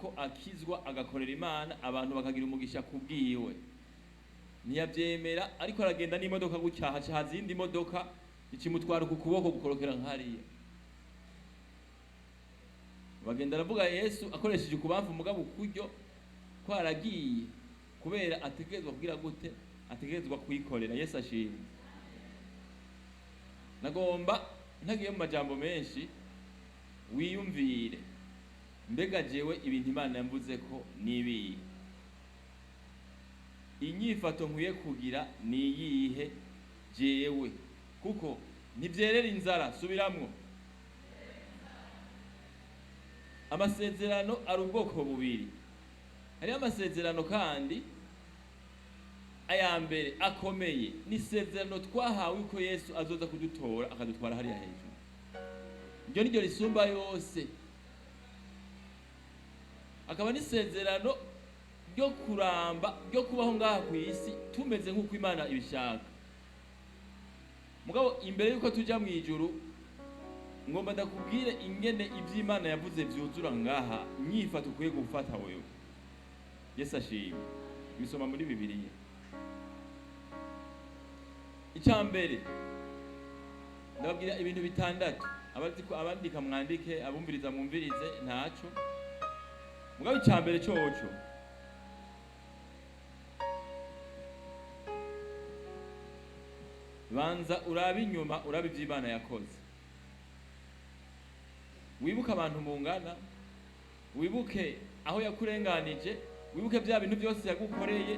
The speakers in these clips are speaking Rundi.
ko akizwa agakorera Imana, abantu bakagira umugisha kubwiwe. Ntiyabyemera, ariko aragenda n'imodoka gutya, haca haza iyindi modoka ikimutwara ku kuboko gukorokera nkariya. Bagenda aravuga Yesu akoresheje ukubamfu, mugabo ukuryo ko aragiye kubera ategerezwa kugira gute? Ategerezwa kuyikorera. Yesu ashimwe. Nagomba ntagiye mu majambo menshi, wiyumvire mbega jewe ibintu Imana yamvuze ko nibihe, inyifato nkwiye kugira ni iyihe jewe, kuko ntivyerera inzara. Subiramwo, amasezerano ari ubwoko bubiri. Hariho amasezerano kandi aya mbere akomeye ni isezerano twahawe ko Yesu azoza kudutora akadutwara hariya hejuru. Iryo niryo risumba yose. Akaba n'isezerano ryo kuramba, ryo kubaho ngaha ku isi tumeze nk'uko Imana ibishaka. Mugabo imbere y'uko tuja mu ijuru, ngomba ndakubwire ingene ivy'Imana yavuze vyuzura ngaha, inyifato ukwiye gufata wewe. Yesu ashimwe. Bisoma muri Bibiliya. Icya mbere ndababwira ibintu bitandatu. Abazi ko abandika mwandike, abumviriza mwumvirize, ntaco. Mugabo icya mbere coco, banza urabe inyuma, urabe ivy'Imana yakoze. Wibuke abantu mungana, wibuke aho yakurenganije, wibuke bya bintu byose yagukoreye,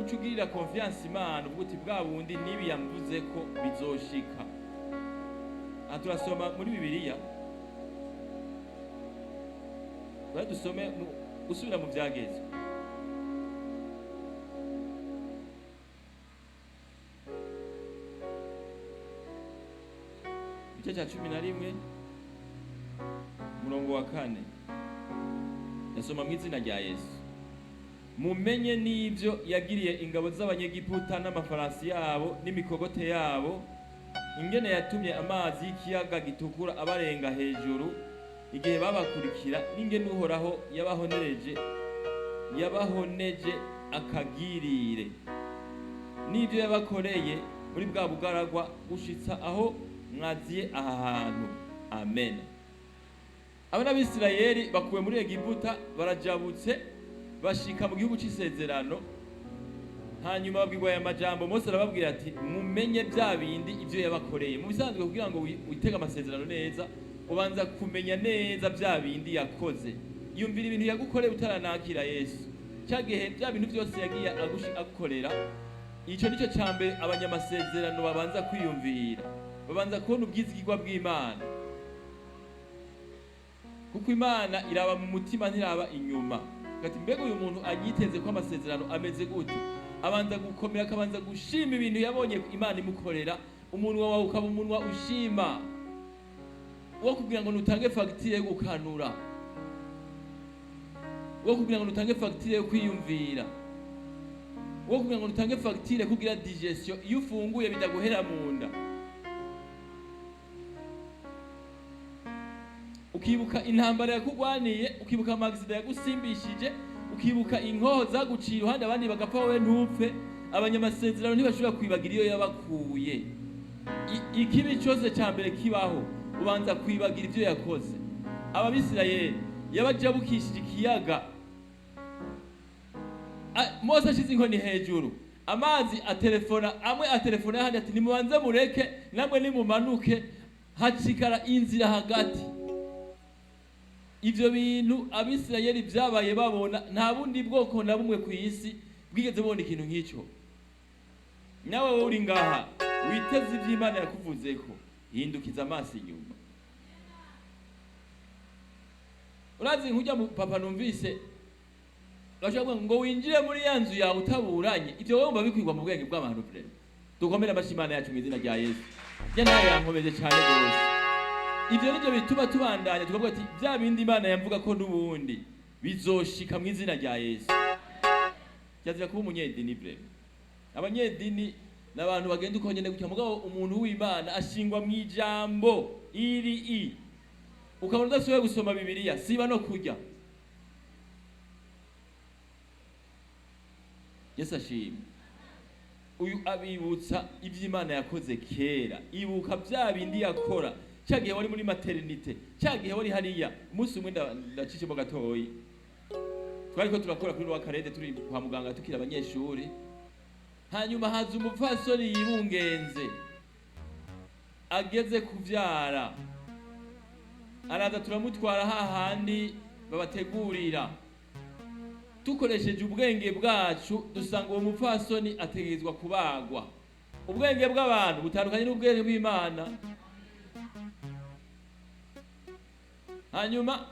uca ugirira confiance Imana, uvuga uti bwa bundi nibi yamvuze ko bizoshika. Aha turasoma muri Bibiliya, dusome gusubira mu Byagezwe. Igice cya 11, umurongo wa 4, ndasoma mu izina rya Yesu. Mumenye n'ibyo yagiriye ingabo z'Abanyegiputa n'amafarasi yabo n'imikogote yabo, ingene yatumye amazi y'ikiyaga gitukura abarenga hejuru igihe babakurikira, n'ingene Uhoraho yabahoneje akagirire, n'ibyo yabakoreye muri bwa bugaragwa gushitsa aho mwaziye aha hantu. Amen. Abana b'Isirayeli bakuwe muri Egiputa, barajabutse bashika mu gihugu c'isezerano. Hanyuma babwirwa aya majambo. Mose arababwira ati mumenye bya bindi ibyo yabakoreye. Mu bisanzwe kugira ngo witege amasezerano neza, ubanza kumenya neza bya bindi yakoze. Yumvira ibintu yagukoreye utaranakira Yesu, cya gihe bya bintu byose yagiye agukorera. Ico nico ca mbere abanyamasezerano babanza kwiyumvira, babanza kubona ubwizigirwa bw'Imana, kuko Imana iraba mu mutima, ntiraba inyuma. Ati mbega uyu muntu anyiteze ko amasezerano ameze gute? Abanza gukomera, akabanza gushima ibintu yabonye Imana imukorera. Umunwa wawe ukaba umunwa ushima, wo kugira ngo nutange fagitire yo gukanura, wo kugira ngo nutange fagitire yo kwiyumvira, wo kugira ngo nutange fagitire kugira digestion, iyo ufunguye bidaguhera mu nda. Ukibuka intambara yakugwaniye, ukibuka amagisida yagusimbishije, ukibuka inkoho zaguciye iruhande abandi bagapfa wowe ntupfe. Abanyamasezerano ntibashobora kwibagira iyo yabakuye. Ikibi cyose cya mbere kibaho, ubanza kwibagira ibyo yakoze. Ababisirayeli yabajabukishije ikiyaga, Mose ashize inkoni hejuru, amazi atelefona amwe atelefona ahandi ati nimubanze mureke namwe nimumanuke, hacikara inzira hagati. Ivyo bintu Abisirayeli vyabaye babona, nta bundi bwoko na bumwe ku isi bwigeze bubona ikintu nk'icyo. Nawe wowe uri ngaha witeze ivy'Imana yakuvuzeko, hindukiza amaso inyuma. Urazi nk'ujya mu papa numvise bashobora kuvuga ngo winjire muri ya nzu yawe utaburanye, ivyo wowe wumva bikwirwa mu bwenge bw'abantu? Vraiment, dukomere amashyi Imana yacu mu izina rya Yesu. Njye nawe yankomeje cane gose. Ivyo nivyo bituma tubandanya tukavuga ati bya bindi Imana yamvuga ko n'ubundi bizoshika mu izina rya Yesu. Kirazira kuba umunyedini vraiment. Abanyedini ni abantu bagenda uko nyene gutya, mugabo umuntu w'Imana ashingwa mu ijambo iri i ukabona udashoboye gusoma Bibiliya, siba no kurya. Yesu ashimwe. Uyu abibutsa ivy'Imana yakoze kera. Ibuka bya bindi yakora cya gihe wari muri maternité, cya gihe wari hariya. Umunsi umwe ndacishemo gatoyi, twariko turakora kuri Rwakarede, turi kwa muganga tukiri abanyeshuri. Hanyuma haza umupfasoni yibungenze ageze kuvyara, araza turamutwara hahandi babategurira. Dukoresheje ubwenge bwacu dusanga uwo mupfasoni ategerezwa kubagwa. Ubwenge bw'abantu butandukanye n'ubwenge bw'Imana. Hanyuma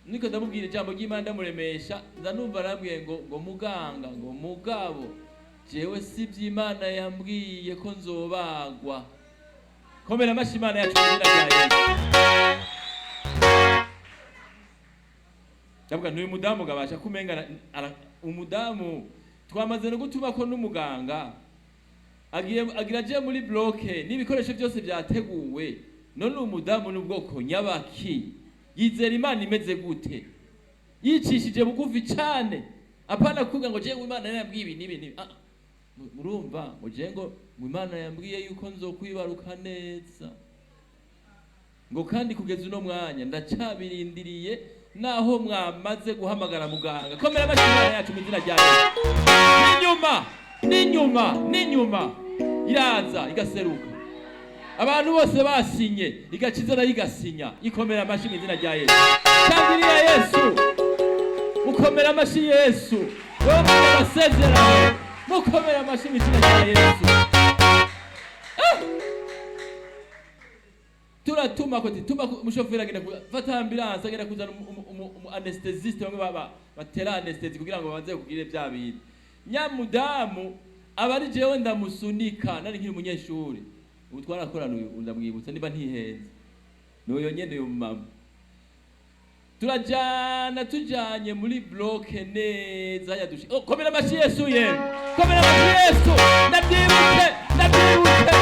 niko ndamubwira ijambo ry'Imana, ndamuremesha, nza numva arambwiye ngo muganga, ngo mugabo jewe si iby'Imana yambwiye ko nzobagwa. Komera amashyi Imana yacu mu izina rya Yesu. Ndavuga ntuyu mudamu gabasha kumenga umudamu twamaze no gutuma ko n'umuganga agiye agira aje muri bloke n'ibikoresho byose byateguwe. None umudamu n'ubwoko nyabaki yizera Imana imeze gute? Yicishije bugufi cyane, apana kuvuga ngo jewe Imana yambwiye ibi n'ibi n'ibi. Murumva ngo jewe ngo Imana yambwiye yuko nzokwibaruka neza, ngo kandi kugeza uno mwanya ndacabirindiriye naho mwamaze guhamagara muganga. Komera amashyi Imana yacu mu izina rya Yesu. N'inyuma n'inyuma n'inyuma iraza igaseruka, abantu bose basinye, igakiza nayo igasinya. Ikomera amashyi mu izina rya Yesu. Cyangwa Yesu, mukomera amashyi Yesu, wowe amasezerano, mukomera amashyi mu izina rya Yesu. Turatuma ko tuma umushoferi agenda fata ambulance, agenda kuzana umu anesthésiste, bamwe baba batera anesthèsie kugira ngo babanze kugire bya bintu. Nyamudamu aba ari jewe ndamusunika, nari nkiri umunyeshuri, ubu twarakorana, uyu ndamwibutsa niba ntihenze, n'uyo nyene uyu mama. Turajana, tujanye muri bloke neza yadushi. Oh, komera amashyi Yesu yemwe, komera amashyi Yesu. Ndabyibutse, ndabyibutse,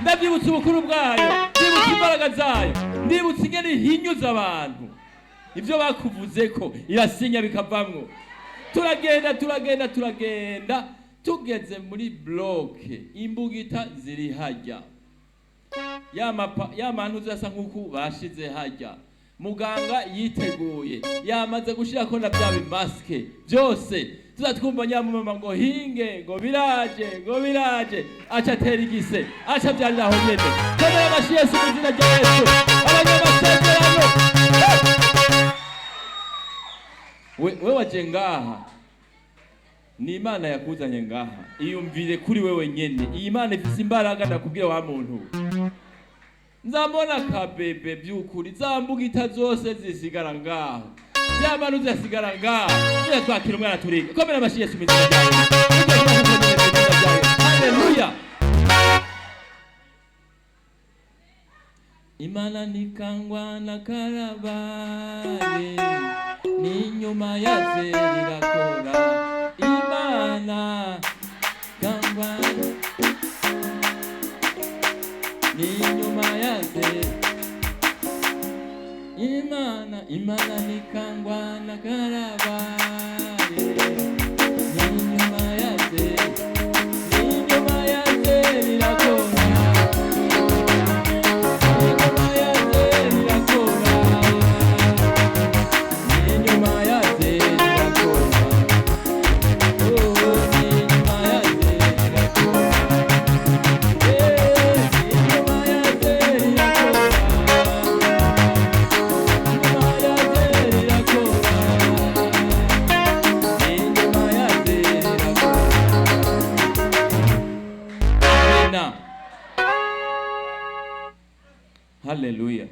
ndabyibutse ubukuru bwayo, ndibutse imbaraga zayo, ndibutse ingene ihinyuza abantu ivyo bakuvuze ko irasinya bikavamwo. Turagenda turagenda turagenda, tugeze muri bloke imbugita ziri hajya, ya mantu zasa nk'uku bashize hajya. Muganga yiteguye, yamaze gushirako na bya bimaske byose. Tuzatwumva nyamumama ngo hinge, ngo biraje, ngo biraje, aca atera igise, aca avyarira aho nyene. Komera amashyi Yesu mu izina rya Yesu. Abanyamasezerano, we waje ngaha ni Imana yakuzanye ngaha, iyumvire kuri wewe nyene. Iyi Imana ifise imbaraga, ndakubwira wa muntu. Nzambona kabebe by'ukuri, za mbugita zose zisigara ngaho, ya manu zisigara ngaho, tuza twakira umwana turiga. Komera amashyi Yesu mu izina rya Yesu. Haleluya. Imana nikangwa na karabaye, n'inyuma ya zeri irakora. Imana kangwa n'inyuma ya zeri, Imana, Imana nikangwa na karabaye, n'inyuma ya zeri, n'inyuma ya zeri irakora. N'inyuma ya zeri irakora, n'inyuma ya zeri irakora. Oh, n'inyuma ya zeri irakora. Eh, n'inyuma ya zeri irakora. N'inyuma ya zeri irakora. N'inyuma ya zeri irakora. Amina. Haleluya.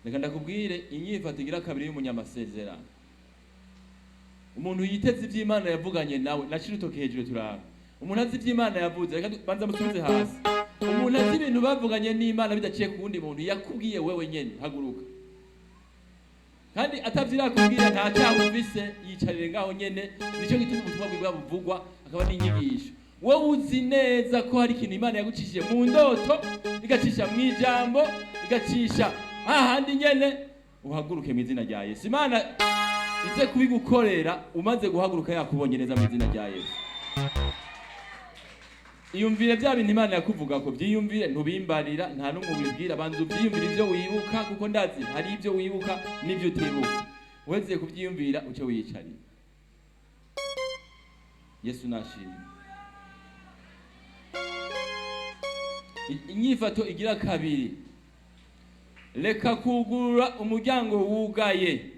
Reka ndakubwire inyifato igira kabiri y'umunyamasezerano. Umuntu yiteze ivy'Imana yavuganye nawe, nacira urutoke hejuru turaba. Umuntu azi ivy'Imana yavuze, reka banza musubize hasi. Umuntu azi ibintu bavuganye n'Imana bidaciye ku wundi muntu, yakubwiye wewe nyene, haguruka. Kandi atavyirakubwira nta cyaha ufise, yicarire ngaho nyene. Nico gituma ubutumwa bwiza buvugwa akaba n'inyigisho. Wowe uzi neza ko hari ikintu Imana yagucishije mu ndoto, igacisha mu ijambo, igacisha hahandi nyene, uhaguruke mu izina rya Yesu. Imana Ize kubigukorera umaze guhaguruka yakubonye neza mu izina rya Yesu. Iyumvire bya bintu Imana yakuvuga ko byiyumvire, ntubimbarira, nta n'umwe ubibwira. Banza ubyiyumvire ibyo wibuka, kuko ndazi hari ibyo wibuka n'ibyo utibuka. Uheze kubyiyumvira uce wiyicarira. Yesu nashimwe. Inyifato igira kabiri: reka kugurura umuryango wugaye.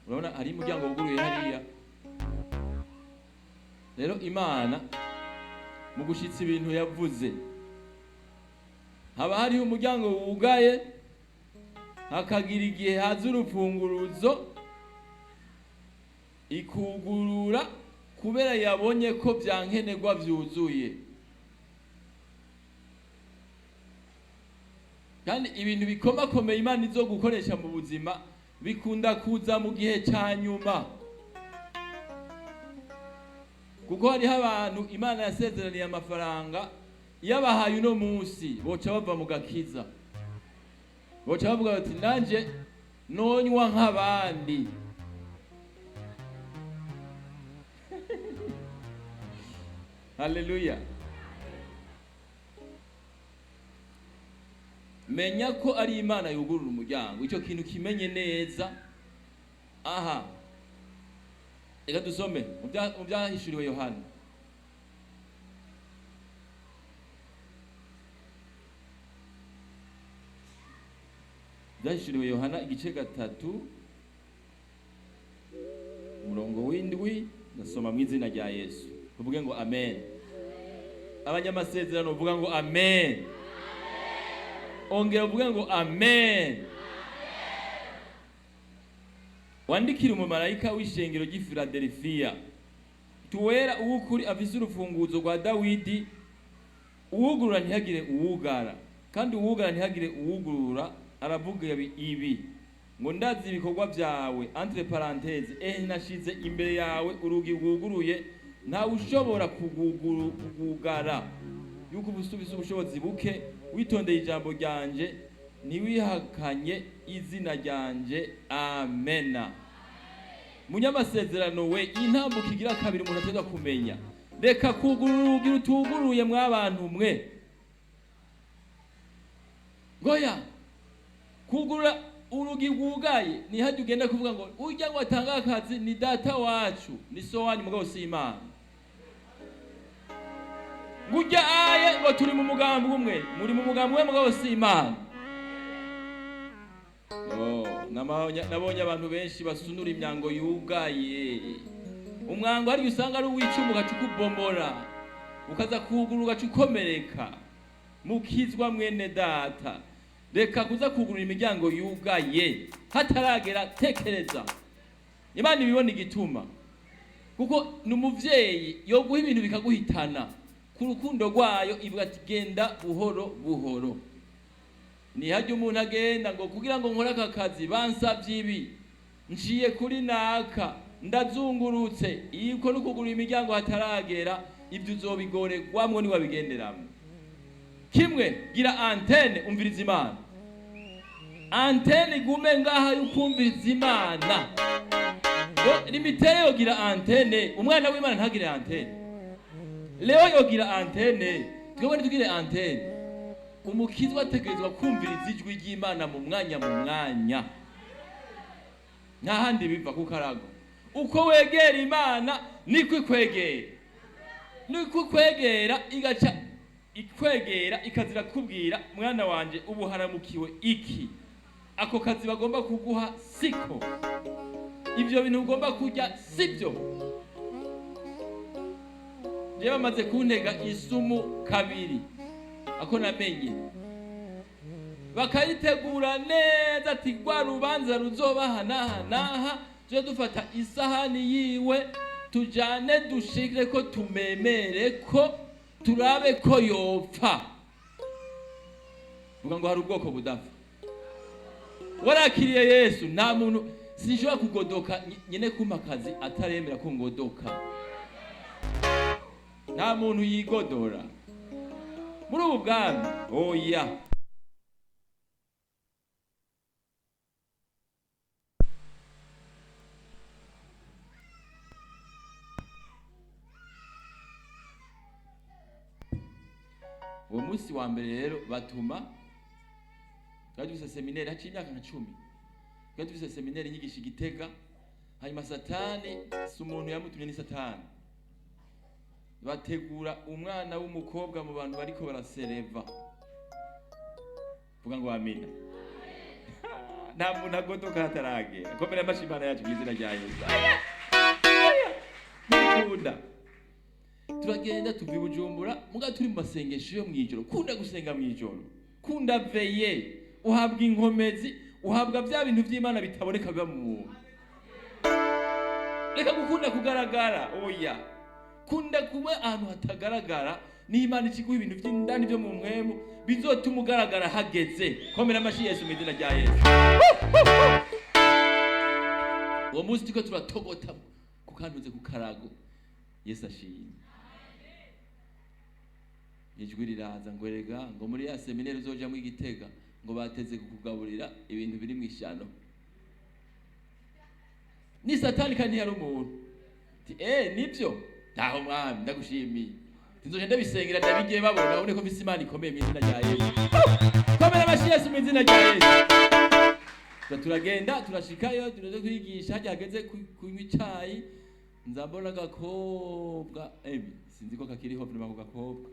Urabona hari umuryango wuguruye hariya. Rero Imana mu gushitsa ibintu yavuze, haba hariho umuryango wugaye, hakagira igihe haza urufunguruzo ikugurura, kubera yabonye ko byankenerwa byuzuye. Kandi ibintu bikomakomeye Imana izo gukoresha mu buzima bikunda kuza mu gihe cya nyuma, kuko hariho abantu Imana yasezeraniye amafaranga, yabahaye uno munsi boca bava mu gakiza, boca bavuga bati nanje nonywa nk'abandi. Haleluya. Menya ko ari Imana yugurura umuryango, icyo kintu kimenye neza. Aha reka dusome mu byahishuriwe Yohana. Byahishuriwe Yohana igice 3 umurongo w'7, ndasoma mu izina rya Yesu. Uvuge ngo amen. Abanyamasezerano uvuga ngo amen. Ongera uvuge ngo amen. Wandikira umumarayika w'ishengero ry'i Filadelfiya: tuwera uw'ukuri afise urufunguzo rwa Dawidi, uwugurura ntihagire uwugara, kandi uwugara ntihagire uwugurura, aravuga ibi ngo ndazi ibikorwa byawe, entre parenthèse, nashize imbere yawe urugi rwuguruye, ntawe ushobora kugugara, yuko ubusubise ubushobozi buke, witondeye ijambo ryanje, ntiwihakanye izina ryanje. Amena. Munyamasezerano we, intambuko igira kabiri umuntu ateza kumenya: reka kugurura urugi rutuguruye. Mwabantu mwe, ngoya kugurura urugi rwugaye ntihajye ugenda kuvuga ngo ujya ngo atange akazi ni data wacu, ni so wanyu, mugabo si Imana. Ngo ujya aye ngo turi mu mugambi umwe, muri mu mugambi umwe, mugabo si Imana. Nabonye abantu benshi basunura imyango yugaye. Umwango hari usanga ari uw'icuma, ugaca ukubomora, ukaza kuwugurura ugaca ukomereka. Mukizwa mwene data, reka kuza kugurura imiryango yugaye hataragera. Tekereza Imana ibibona igituma, kuko ni umuvyeyi yoguha ibintu bikaguhitana. Ku rukundo rwayo ivuga ati genda buhoro buhoro. Ntihajye umuntu agenda ngo kugira ngo nkore aka kazi bansabye ibi, nciye kuri naka, ndazungurutse. Iko no kugura imiryango hataragera, ibyo uzobigorerwamwo niwabigenderamwo. Kimwe, gira antene, umviriza Imana. Antene igume ngaha y'ukumviriza Imana. Limitere yogira antene, umwana w'Imana ntagire antene. Leo yogira antene, twebwe ntitugire antene. Umukizwa ategerezwa kumviriza ijwi ry'Imana mu mwanya mu mwanya, nta handi biva ku karago. Uko wegera Imana niko ikwegera, niko ikwegera, igaca ikwegera ikazira kubwira: mwana wanje, ubu haramukiwe iki, ako kazi bagomba kuguha siko, ibyo bintu ugomba kurya sibyo. Jewe bamaze kuntega isumu kabiri, ako namenye bakayitegura neza, ati rwa rubanza ruzobaha n'aha n'aha, tuje dufata isahani yiwe tujane dushire ko tumemere ko turabe ko yopfa. Vuga ngo hari ubwoko budapfa. Warakiriye Yesu, nta muntu sinshobora kugodoka nyene kumpa akazi ataremera ko ngodoka. Nta muntu yigodora muri ubu bwami, oya. Uwo munsi wa mbere rero batuma, twari dufise seminari, haciye imyaka nka 10, twari dufise seminari inyigisha i Gitega. Hanyuma Satani, si umuntu yamutumye, ni Satani, bategura umwana w'umukobwa mu bantu bariko barasereva. Vuga ngo amina. Nta muntu agodoka hataragera. Komera amashyi Imana yacu mu izina rya Yesu. Aya! Aya! Ntikunda turagenda, tuva i Bujumbura, muga turi mu masengesho yo mw'ijoro. Kunda gusenga mw'ijoro, kunda veillée, uhabwa inkomezi, uhabwa bya bintu by'Imana bitaboneka biba mu muntu. Reka gukunda kugaragara, oya, kunda kuba ahantu hatagaragara, n'Imana ikiguha ibintu by'indani byo mu mpwemu bizotuma ugaragara hageze. Komera amashyi Yesu mu izina rya Yesu. Uwo munsi turiko turatogota kukantuze ku karago, Yesu ashimye, ijwi riraza ngo: "Erega ngo muri ya seminari uzojamwo i Gitega, ngo bateze kukugaburira ibintu biri mu ishano." Ni Satani kandi ntiyari umuntu. Ati: "Eh, nibyo, ntaho mwami, ndagushimiye." Nzoje ndabisengera, ndabigiye babona, babone ko mfise Imana ikomeye mu izina rya Yesu. Komera amashyi Yesu mu izina rya Yesu. Turagenda, turashikayo, turaza kwigisha. Hajya hageze kunywa icayi, nza mbona agakobwa, emi sinzi ko kakiriho vraiment ako gakobwa.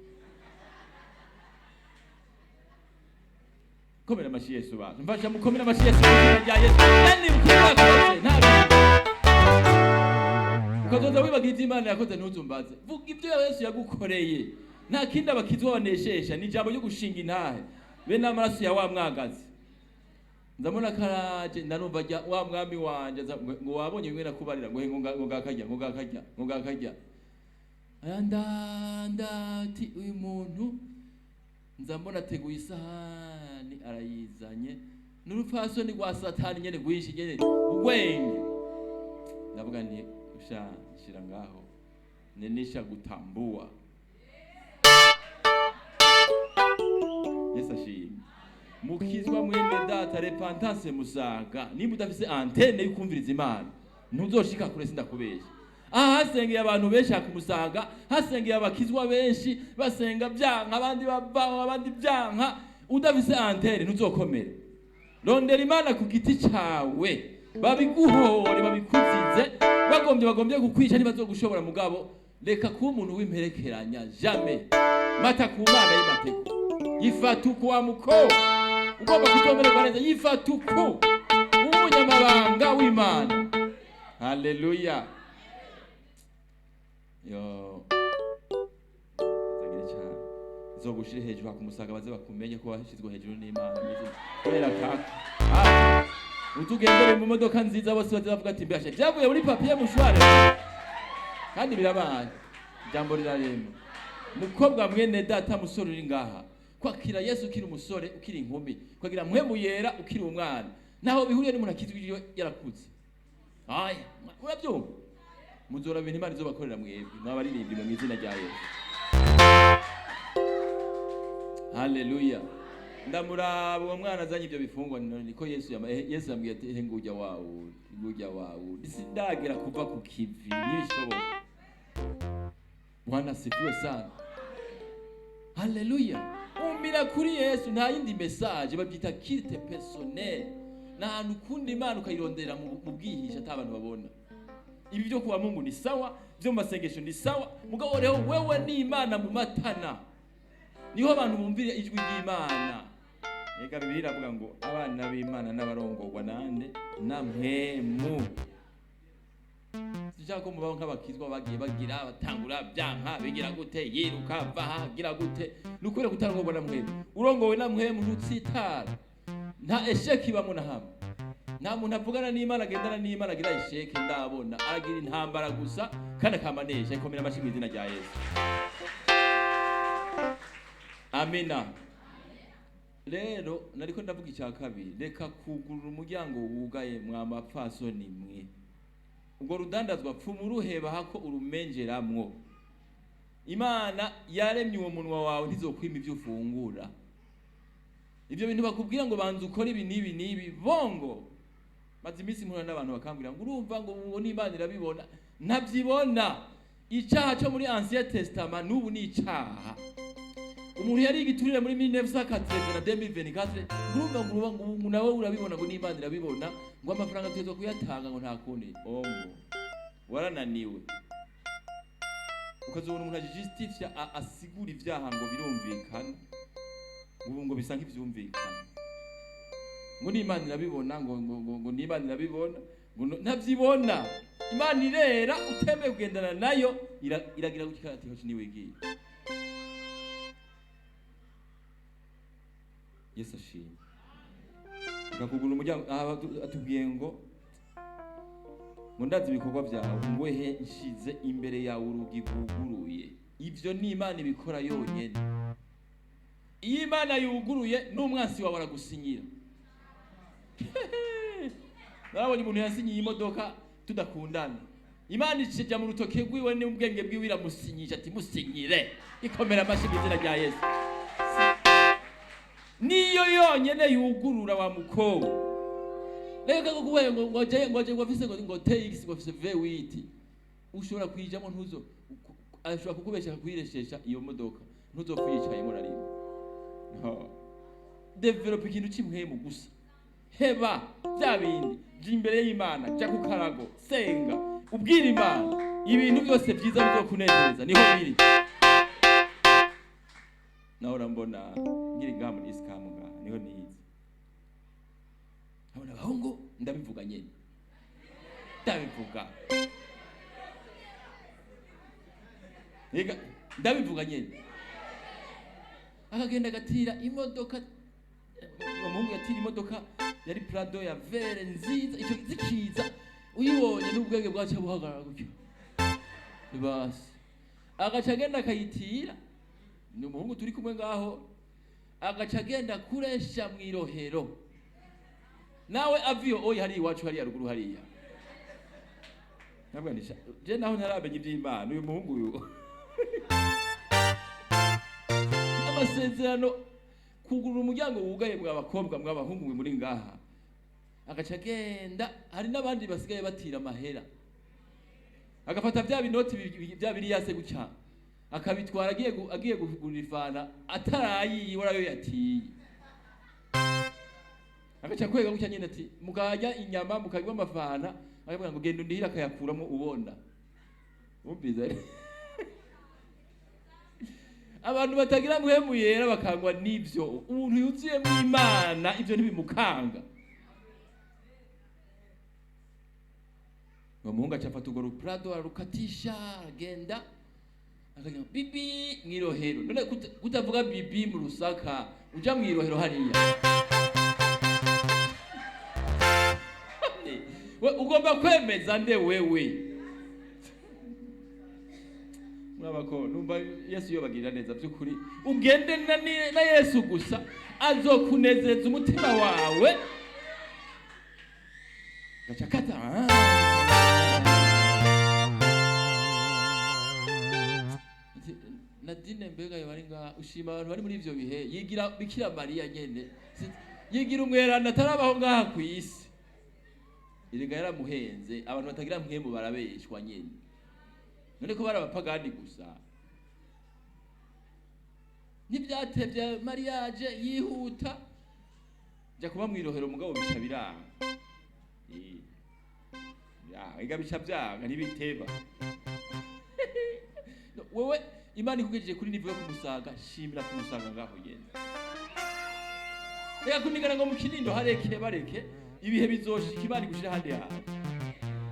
Komera amashyi Yesu. Bantu mfasha mukomera amashyi Yesu mu izina rya Yesu. Yani mukirakoze nta ukazoza wibagira ivyo Imana yakoze, ntuzumbaze. Vuga ibyo Yesu yagukoreye. Nta kindi abakizwa baneshesha, ni ijambo ryo gushinga intahe be n'amaraso ya wa mwagazi. Ndabona karaje, ndanumva rya wa mwami wanje ngo wabonye bimwe nakubarira, ngo ngo ngakarya, ngo ngakarya, ngo ngakarya. Ndanda ati uyu muntu, nza mbona ateguye isahani arayizanye, n'urupfasoni rwa Satani nyene rwinshi nyene urwenge. Ndavuga nti: "Usha shira ngaho, nenisha gutambua." Yesu ashimwe. Mukizwa mwene data, repentance musaga, nimba udafise antenne y'ukumviriza Imana ntuzoshika kure, sindakubesha. Aha hasengeye abantu benshi hakumusaga, hasengeye abakizwa benshi, basenga byanka, abandi bavaho, abandi byanka. Udafise antenne ntuzokomera. Rondera Imana ku giti cawe, babiguhore, babikuzize, bagombye kukwica ntibazogushobora. Mugabo reka kuba umuntu w'imperekeranya, jamais. Mata ku Mana y'imateko, yifata uko wa mukobwa ugomba kuzomererwa neza, yifata uko ube umunyamabanga w'Imana. Haleluya. Yo zagire cyane, izogushire hejuru hakumusaga, baze bakumenye ko washyizwe hejuru n'Imana kubera kaka. Ah, utugendere mu modoka nziza, bose baze bavuga ati: "Mbasha byavuye muri papier mouchoir." Kandi birabaye, ijambo rirarema. Mukobwa mwene data, musore uri ngaha, kwakira Yesu ukiri umusore, ukiri inkumi, kwagira mpwemu yera ukiri umwana, naho bihuriye n'umuntu akizwe iyo yarakuze. Aya urabyumva, muzora ibintu Imana izobakorera mwebwe mwabaririmbyi mu izina rya Yesu. Haleluya. Ndamuraba uwo mwana azanye ibyo bifungwa, niko Yesu Yesu yambwiye ati: "Ehe, ngujya wawe, ngujya wawe, sindagera kuva ku kivi, ntibishoboka." Bwana asifiwe sana. Haleluya. Umira kuri Yesu, nta yindi message. Babyita culte personnel, ni ahantu ukunda Imana ukayirondera mu bwihisha ata abantu babona. Ibi byo kuba Mungu ni sawa, byo mu masengesho ni sawa, mugabo rero wewe ni Imana mu matana, niho abantu bumvira ijwi ry'Imana. Ega Bibiliya iravuga ngo abana b'Imana n'abarongorwa nande? Na mpwemu. Sinshaka ko mubaho nk'abakizwa bagiye bagira batangura byanka, bigira gute, yiruka vaha, gira gute. Ni ukubera kutarongorwa na mpwemu. Urongowe na mpwemu ntutsitara, nta échec ibamo na hamwe. Nta muntu avugana n'Imana, agendana n'Imana agira échec ndabona. Aragira intambara gusa kandi akamanesha. Ikomera amashyi mu izina rya Yesu. Amina. Rero nariko ndavuga icya kabiri: reka kugurura umuryango wugaye. Mwa mapfasoni mwe, ubwo rudandazwa pfuma uruheba hako urumenjeramwo. Imana yaremye uwo munwa wawe, ntizokwima ibyo ufungura. Ibyo bintu bakubwira ngo banza ukore ibi n'ibi n'ibi, bongo. Maze iminsi mpura n'abantu bakambwira ngo urumva ngo n'Imana irabibona. Ntabyibona. Icyaha cyo muri Ancien Testament n'ubu ni icyaha. Umuntu yari igiturire muri 1980 na 2024, ngurumva nguruba ngo nawe urabibona, ngo n'Imana irabibona, ngo amafaranga tuzo kuyatanga, ngo nta kundi. Ongo warananiwe. Ukazobona umuntu ajistifia, asigura ivyaha ngo birumvikana, ngo ngo bisa nk'ivyumvikana, ngo n'Imana irabibona, ngo n'Imana irabibona, ngo ntavyibona. Imana irera, utemeye kugendana nayo iragira gutya ati hoshi niwigiye. Yesu ashimwe. Ikakugura umuryango. Aha atubwiye ngo ndazi ibikorwa byawe, ngo ehe nshize imbere yawe urugi rwuguruye. Ivyo ni Imana ibikora yonyene. Iyo Imana yuguruye, n'umwansi wawe aragusinyira. Narabonye umuntu yasinyiye imodoka tudakundana, Imana icija mu rutoke rwiwe n'ubwenge bwiwe iramusinyisha, ati musinyire. Ikomera amashyi mu izina rya Yesu. Niyo yonyene yugurura wa mukobwa. Reka kuguhe ngo je ngo afise ngo TX, ngo afise V8, ushobora kuyijamo, ntuzo ashobora kukubesha kuyireshesha iyo modoka, ntuzopfa uyicayemo na rimwe. No. Develop ikintu c'imwemu gusa, heba bya bindi, jya imbere y'Imana, jya ku karago, senga, ubwira Imana ibintu byose byiza bizokunezereza niho biri. Naho urambona nkiri ngaha muri isikamu, ngaha niho nize, nkabona abahungu, ndabivuga nyene, ndabivuga. Ega, ndabivuga nyene, akagenda agatira imodoka. Umuhungu yatira imodoka yari Prado ya vere nziza, icyo zikiza uyibonye n'ubwenge bwacu buhagarara gutyo basi, agaca agenda akayitira. Ni umuhungu turi kumwe ngaho, agaca agenda kuresha mw'irohero nawe aviyo oyi hariya iwacu, hariya ruguru hariya. Ntabwo nisha je naho ntaramenya iby'Imana. Uyu muhungu uyu, amasezerano kugurura umuryango wugaye, mwa bakobwa, mwa bahungu mwe muri ngaha, agaca agenda. Hari n'abandi basigaye batira amahera, agafata bya binoti bya biriyase gutya, akabitwara agiye kugura ifana atarayiwe arayo yatiye, agaca kwega gutya nyine ati mukajya inyama mukanywa amafana, akavuga ngo genda undihire, akayakuramo. Ubona wumviza abantu batagira mpwemu yera bakangwa n'ibyo. Umuntu yuzuyemo Imana ibyo ntibimukanga. Uwo muhungu aca afata urwo ruprado, ararukatisha, aragenda akagira ngo bibi mw'irohero. None kutavuga bibi mu Rusaka, uja mw'irohero hariya? We, ugomba kwemeza nde wewe? Murabako numva Yesu yobagirira neza by'ukuri. Ugende na Yesu gusa, azokunezeza umutima wawe. Gaca kata. Ati, Nadine mbega yo bari ngaha, ushima abantu bari muri ivyo bihe, yigira Bikira Mariya nyene, yigira umweranda atarabaho ngaha ku isi. Erega yaramuhenze. Abantu batagira mpwemu barabeshwa nyene. None ko bari abapagani gusa, ntibyatevye mariage yihuta, jya kuba mwirohero, mugabo bica biranga. Ega bica byanga, ntibiteba. No, wewe Imana ikugejeje kuri niveau yo kumusaga, shimira kumusaga ngaho nyene. Reka kunigana ngo mu Kinindo hareke, bareke, ibihe bizoshika Imana igushira ahandi hantu.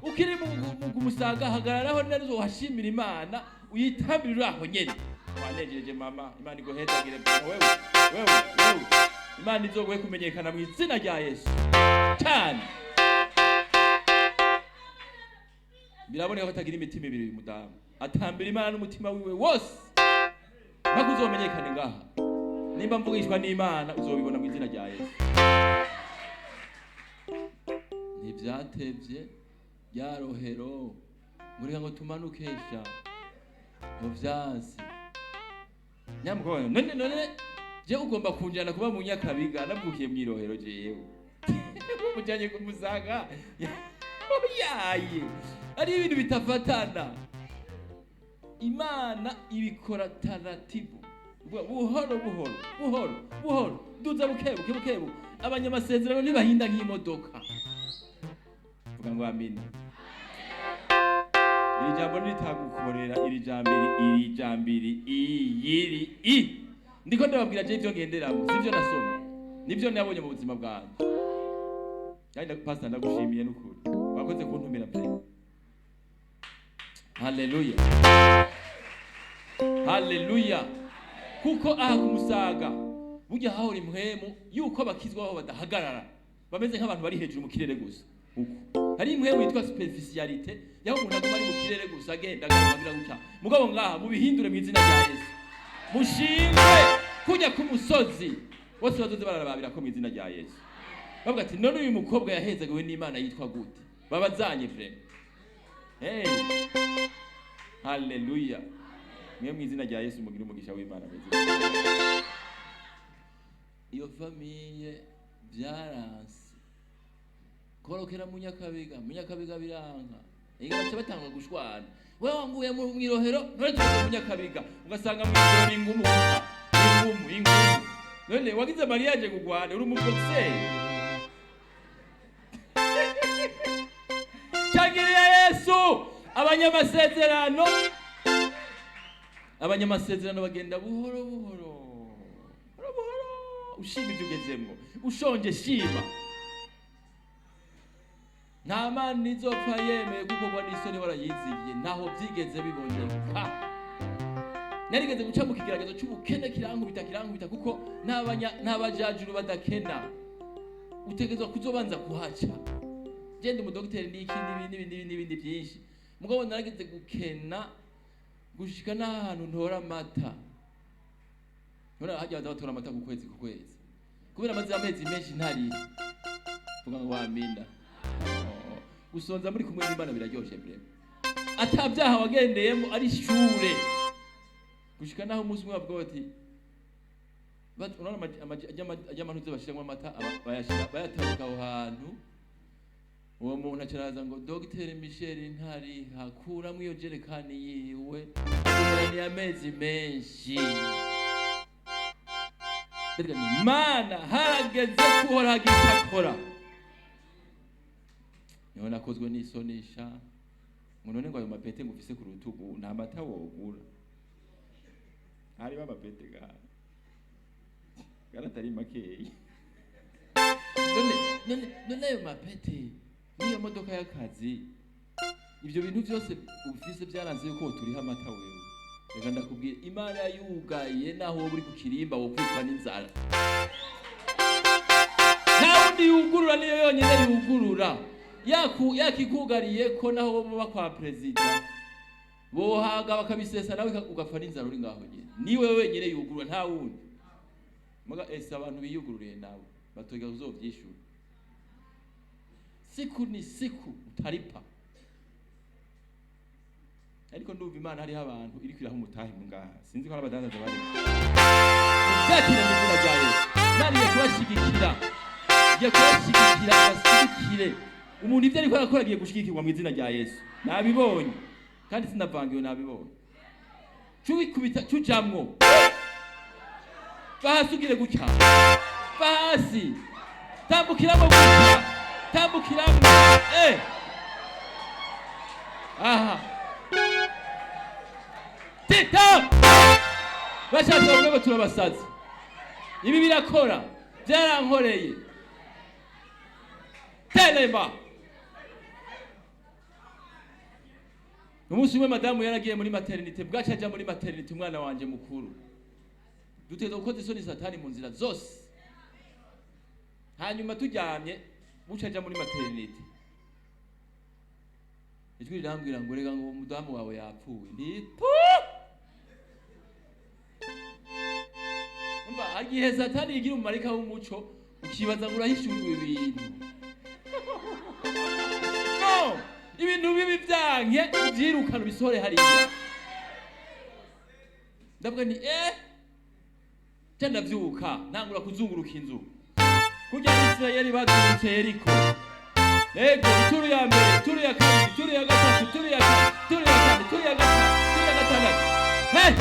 Ukiri mu kumusaga, hagararaho neza, uhashimira Imana, uyitambire uri aho nyene. Wanejeje mama, Imana iguhezagire. Wewe wewe wewe, Imana izoguhe kumenyekana mu izina rya Yesu cyane. Biraboneka ko atagira imitima ibiri. Uyu mudamu atambira Imana n'umutima wiwe wose mpaka uzomenyekane ngaha. Nimba mvugishwa n'Imana, uzobibona mu izina rya Yesu. Ntibyatevye rya rohero, mureka ngo tumanukesha mu vyansi nyamukobwa. None je ugomba kunjana kuba mu Nyakabiga, navukiye mw'irohero, jewe mujanye kumusaga? Oyaye, ari ibintu bitafatana. Imana ibikora taratibu. Buhoro buhoro buhoro buhoro, duza buke buke buke buke. Abanyamasezerano ntibahinda nk'imodoka. Vuga ngo amina. Iri jambo niritagukorera, iri jambo, iri jambo, iri iyiri i ndiko ndababwira je ivyo ngenderamo, sivyo nasoma, nivyo nabonye mu buzima bwanjye. Kandi pastor, ndagushimiye n'ukuri, wakoze kuntumira pe. Haleluya, haleluya! Kuko aha kumusaga burya hahora impwemu yuko bakizwa aho badahagarara, bameze nk'abantu bari hejuru mu kirere gusa. Uko hari impwemu yitwa superficialité, yaho umuntu aguma ari mu kirere gusa, agenda agaruka gutya. Mugabo ngaha mubihindure mu izina rya Yesu, mushingwe kujya ku musozi bose bazoze bararababira ko mu izina rya Yesu, bavuga ati: "None uyu mukobwa yahezagiwe n'Imana yitwa gute?" Babazanye vraiment. Hey, haleluya! Mwe mu izina rya Yesu mugire umugisha w'Imana mwiza. Iyo famille byaranse korokera mu Nyakabiga, mu Nyakabiga biranka. Ega baca batanga gushwana: "Wewe wanguye mu mwirohero, none tuza mu Nyakabiga." Ugasanga mu ijoro ingumu gusa, ingumu, ingumu. None wagize mariage kugwana uri umuboxer? Cangiriya Yesu! Abanyamasezerano bagenda buhoro buhoro buhoro buhoro. Ushima ibyo ugezemwo. Ushonje, shima. Nta Mana izopfa yemeye gukorwa n'isoni warayizigiye, ntaho byigeze biboneka. Narigeze guca mu kigeragezo cy'ubukene, kirankubita, kirankubita, kuko n'abajajuru badakena. Utegerezwa kuzobanza kuhaca. Genda umudogiteri n'iki n'ibindi n'ibindi n'ibindi byinshi. Mugabo narageze gukena gushika n'ahantu ntora amata. Ntora hajya baza batora amata ku kwezi, ku kwezi, kubera amaze amezi menshi ntarira. Vuga ngo wamina. Oh, gusonza muri kumwe n'Imana biraryoshe vraiment, ata byaha wagendeyemo, ari ishure. Gushika naho umunsi umwe bavuga bati urabona ajya amanuze bashiramwo amata, bayashira bayatabika aho hantu. Uwo muntu acaraza ngo: "Dogiteri Michel ntariha, kuramwo iyo jerekani yiwe, aduheraniye amezi menshi." Ndavuga nti: "Mana, harageze ko Uhoraho agira icyo akora." Niho nakozwe n'isonisha ngo: "None ngo ayo mapete ngo ufise ku rutugu, nta mata wogura?" Harimo amapete garatari makeyi. None ayo mapete n'iyo modoka y'akazi, ibyo bintu byose ufise, byaranze yuko turiho amata wewe? Reka ndakubwira, Imana yugaye, naho wowe uri ku kirimba wokwicwa n'inzara. Nta wundi yugurura, niyo yonyine yugurura. Yakikugariye ko naho wowe kwa perezida bohaga bakabisesa, nawe ugapfa n'inzara uri ngaho nyine. Ni wewe wenyine yugurura, nta wundi. Muga ese abantu biyugururiye nawe batogera uzovyishura. Siku ni siku utaripa. Ariko ndumva Imana hariho abantu iriko iraha umutahe mu ngaha. Sinzi ko hari abadandaza bari byakira mu izina rya Yesu. Imana igiye kubashigikira, igiye kubashigikira, bashyigikire umuntu ibyo ariko arakora, agiye gushigikirwa mu izina rya Yesu. Nabibonye kandi sinavangiwe, nabibonye. Cubikubita cujamwo, va hasi ugire gutya, va hasi, tambukiramo gutya, tambukiramo. Aha tita bashatse bavuga ngo turabasazi. Ibi birakora, byarankoreye. Telema umunsi umwe madamu yaragiye muri maternité, bwaca aja muri maternité umwana wanje mukuru. Dutegerezwa gukoza isoni Satani mu nzira zose. Hanyuma turyamye, buca aja muri maternité, ijwi rirambwira ngo: "Rega ngo umudamu wawe yapfuye." Ntipu. Umva, igihe Satani yigira umumarika w'umuco, ukibaza ngo urahishuriwe ibintu. No ibintu bibi byanke, ubyirukane, ubisohore hariya. Ndavuga nti: "Eh." Nca ndavyuka, ntangura kuzunguruka inzu kurya Abisirayeli bazungurutse Yeriko. Ego, ituru ya mbere, ituru ya kabiri, ituru ya gatatu, ituru ya kane, ituru ya kane, ituru ya gatanu, ituru ya gatandatu. Hey!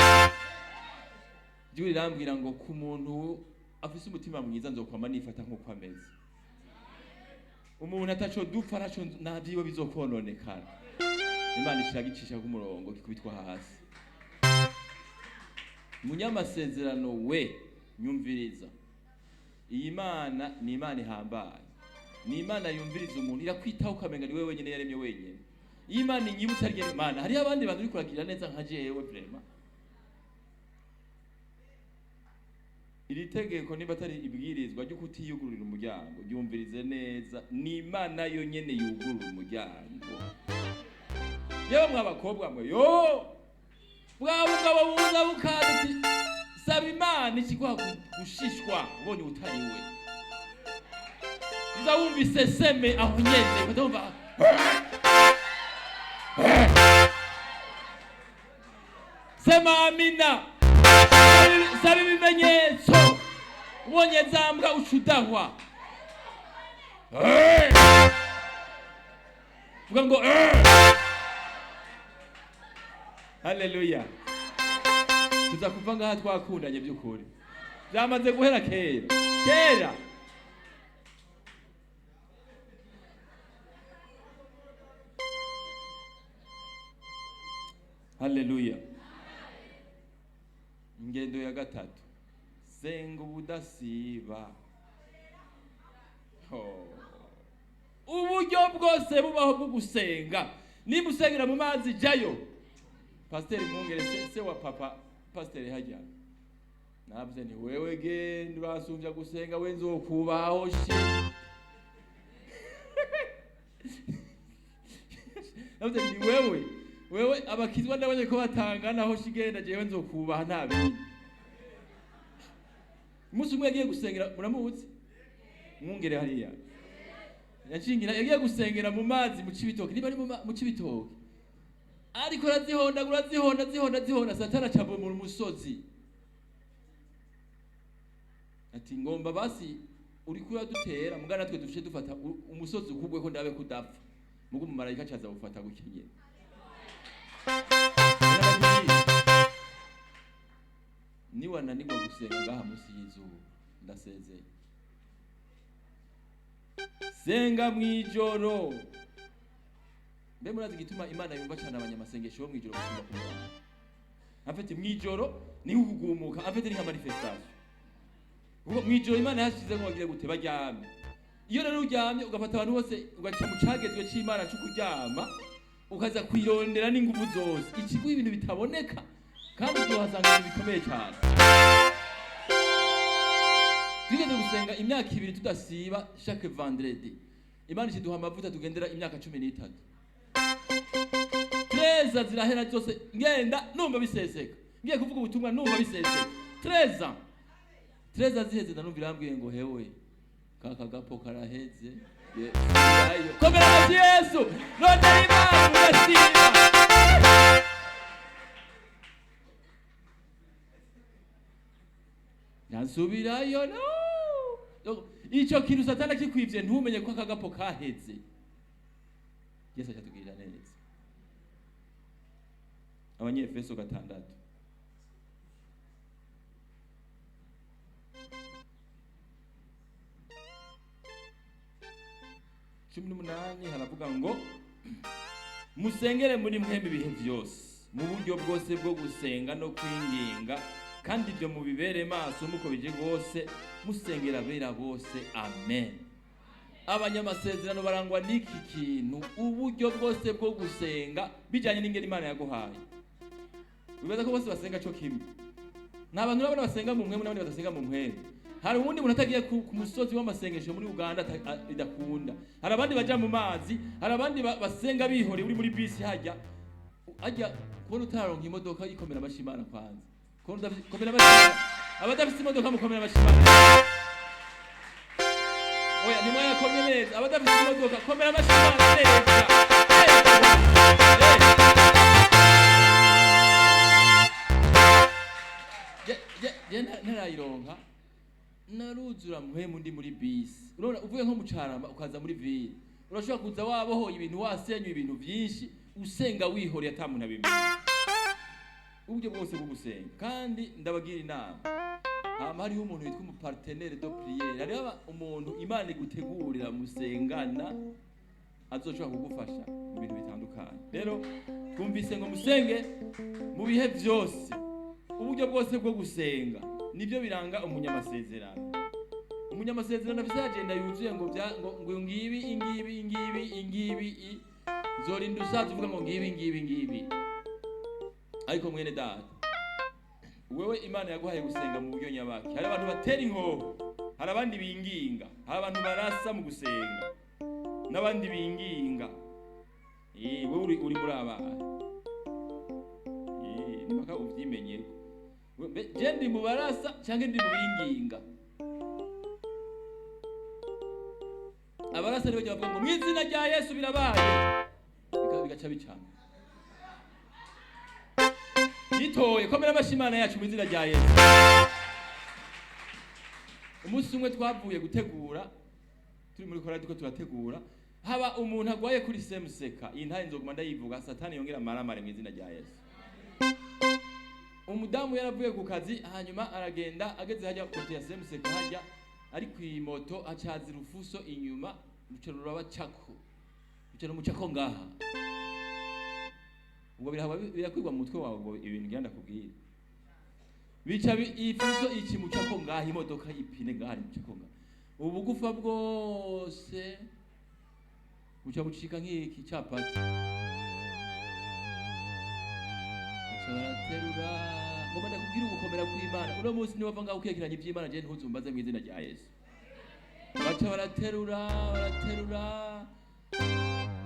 Ijwi rirambwira. Irambwira ngo ku muntu afise umutima mwiza nzokwama nifata nk'uko ameze. Umuntu ataco dupfa, ntaco nta vyiwe bizokononekara. Imana ishiragicisha ku murongo kikubitwa hasi. Munyamasezerano we, nyumviriza, iyi Mana ni Imana ihambaye, ni Imana yumviriza umuntu, irakwitaho ukamenga ni wewe wenyine yaremye wenyine. Iyi Imana inyibutsa rye, Imana hariyo abandi bantu uri kuragirira neza nka jewe. Vraiment, iri tegeko, niba atari ibwirizwa ryo kutiyugururira umuryango, ryumvirize neza. Ni Imana yonyene yugurura umuryango. Yewe mwa bakobwa mwe, yo bwa bugabo buza bukaza ati saba Imana ikiguha gushishwa ubonye utari we. Uza wumva iseseme aho nyene, ukaza wumva sema amina. Saba ibimenyetso, ubonye za mbwa uca udahwa. Vuga ngo haleluya. Tuza kuva ngaha twakundanye by'ukuri, byamaze guhera kera kera. Haleluya. Ingendo ya gatatu, senga ubudasiba. Ho. Uburyo bwose bubaho bwo gusenga, nimba usengera mu mazi, jayo. Pasiteri Mwungere, se wa papa pasiteri hajya, navuze nti wewe genda urasumbya gusenga, we nzokubaho shi. Navuze nti wewe abakizwa ndabonye ko batangana, aho shigenda jewe nzokubaha nta bindi. Umunsi umwe yagiye gusengera, muramuzi Mwungere hariya yacingira, yagiye gusengera mu mazi mu Cibitoke, niba ari mu Cibitoke, ariko arazihondagura, azihonda, azihonda, azihonda. Satani aca mu musozi ati ngomba basi uriko uradutera mugana natwe dufishe dufata umusozi ukugwe ko ndabe kudapfa. Mugu umumarayika acaza gufata gukenyera. Niwananirwa gusenga ngaha munsi y'izuba, ndasezeye. Senga mw'ijoro. Mbe murazi igituma Imana yumva cyane abanyamasengesho bo mw'ijoro gusumba ku murango? En fait, mw'ijoro ni ukugumuka, en fait ni nka manifestation, kuko mw'ijoro Imana yashize ngo bagire gute? Baryame. Iyo rero uryamye ugafata abantu bose ugaca mu cagezwe c'Imana co kuryama, ukaza kwirondera n'inguvu zose, ikiguha ibintu bitaboneka, kandi uzohasanga ibintu bikomeye cyane. Twigeze gusenga imyaka 2 tudasiba chaque vendredi, Imana ikiduha amavuta tugendera imyaka 13. Treza zirahera zose, ngenda numva biseseka, ngiye kuvuga ubutumwa numva biseseka. Treza ziheze, ndanumva irambwiye ngo hewe kaka gapo karaheze. Subirayo. Komera amashyi Yesu. None Imana udasiba Nansubirayo no. Ico kintu Satani akikwivye ntumenye ko akagapo kaheze. Yesu acatugirira neza. Abanyefeso 6. 18 haravuga ngo musengere muri mwembi ibihe vyose mu buryo bwose bwo gusenga no kwinginga, kandi ibyo mubibere maso muko bije rwose, musengera abera bose. Amen. Abanyamasezerano barangwa n'iki kintu, uburyo bwose bwo gusenga bijyanye n'ingeri Imana yaguhaye. Wibaza ko bose basenga cyo kimwe? Nta bantu urabona basenga mu mpwemu n'abandi badasenga mu mpwemu. Hari uwundi muntu atagiye ku musozi w'amasengesho muri Uganda bidakunda. Hari abandi baja mu mazi, hari abandi basenga bihoreye. Uri muri bisi hajya hajya, kubona utararonka imodoka, yikomera amashyi Imana kwanza. Kubona komera amashyi Imana. Abadafise imodoka mukomera amashyi Imana. Oya, ntimwayakomye neza. Abadafise imodoka, komera amashyi Imana neza. Neza. Je ntarayironka naruzura mpwemu ndi muri bisi. Urabona uvuye nko mu Carama ukaza muri ville, urashobora kuza wabohoye ibintu, wasenyuye ibintu vyinshi, usenga wihoreye ata muntu abimenya. Uburyo bwose bwo gusenga. Kandi ndabagira inama. Hama hariho umuntu witwa umu partenaire de prière, hariho umuntu Imana igutegurira musengana, azoshobora kugufasha mu bintu bitandukanye. Rero twumvise ngo musenge mu bihe byose. Uburyo bwose bwo gusenga nibyo biranga umunyamasezerano. Umunyamasezerano afise agenda yuzuye, ngo bya ngo ngibi ingibi ingibi ingibi zorinda usaza uvuga ngo ngibi ngibi ngibi. Ariko mwene data, wewe Imana yaguhaye gusenga mu buryo nyabaki. Hari abantu batera inkoho, hari abandi binginga, hari abantu barasa mu gusenga n'abandi binginga. Wewe uri muri abahe? Nimaka uvyimenyeko. Je ndi mu barasa canke ndi mu binginga? Abarasa nibo bavuga ngo mu izina rya Yesu birabaye, bigaca bicana yitoye. Komera amashyi Imana yacu mu izina rya Yesu. Umunsi umwe twavuye gutegura, turi muri korali turiko turategura, haba umuntu agwaye kuri semuseka. Iyi ntahe nzoguma ndayivuga, Satani yongera amaramare mu izina rya Yesu. Umudamu yaravuye ku kazi, hanyuma aragenda, ageze hajya kote ya semuseka, hajya ari kw'imoto, acaza urufuso inyuma, ruca rurabacako, ruca rumucako ngaha. Ubwo birakwirwa mu mutwe wawe ngo ibintu ngira ndakubwira bica ifuso ikimucako ngaha, imodoka ipine ngaha imucako ngaha, ubugufa bwose buca bucika nk'iki capati. Baca baraterura. Ngomba ndakubwira ugukomera kw'Imana uno munsi. Niwava ngaho ukekeranya ivy'Imana, je ntuzumbaze mu izina rya Yesu. Baca baraterura, baraterura,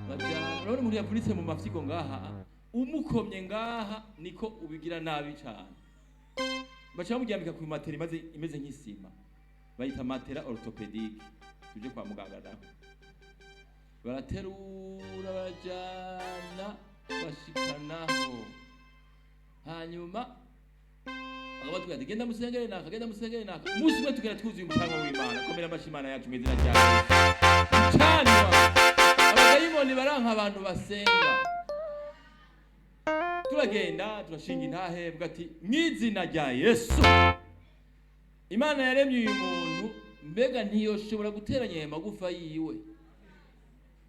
bajana. Urabona umuntu yavunitse mu mafyigo ngaha, umukomye ngaha niko ubigira nabi cane. Baca bamuryamika ku matera imaze imeze nk'isima, bayita matera orthopédique. Tuje kwa muganga naho baraterura, barajana, bashikanaho. Hanyuma bakaba ati genda musengere naka, genda musengere naka. Umunsi umwe tugenda twuzuye umucanwa w'Imana. Komera amashyi Imana yacu mu izina rya Yesu. Umucanwa, abadayimoni baranka abantu basenga. Turagenda turashinga intahe, bwa ati mu izina rya Yesu, Imana yaremye uyu muntu, mbega ntiyoshobora guteranya aya magufa yiwe?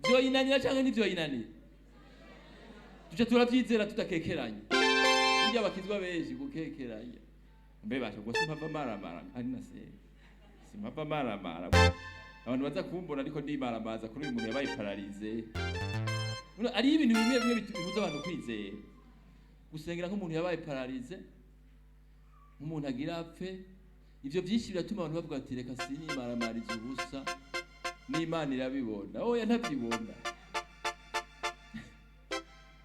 Vyoyinanira canke ntivyoyinanira? Duca turavyizera tudakekeranya. Burya bakizwa benshi gukekeranya, mbe basha ubwo simpava maramara kandi nasenga, simpava maramara. Abantu baza kumbona ariko ndimaramaza kuri uyu muntu yabaye paralysé. Hariho ibintu bimwe bimwe bibuza abantu kwizera, gusengera nk'umuntu yabaye paralysé, nk'umuntu agira apfe. Ivyo vyinshi biratuma abantu bavuga ati reka sinimaramariza ubusa, n'Imana irabibona. Oya, ntavyibona.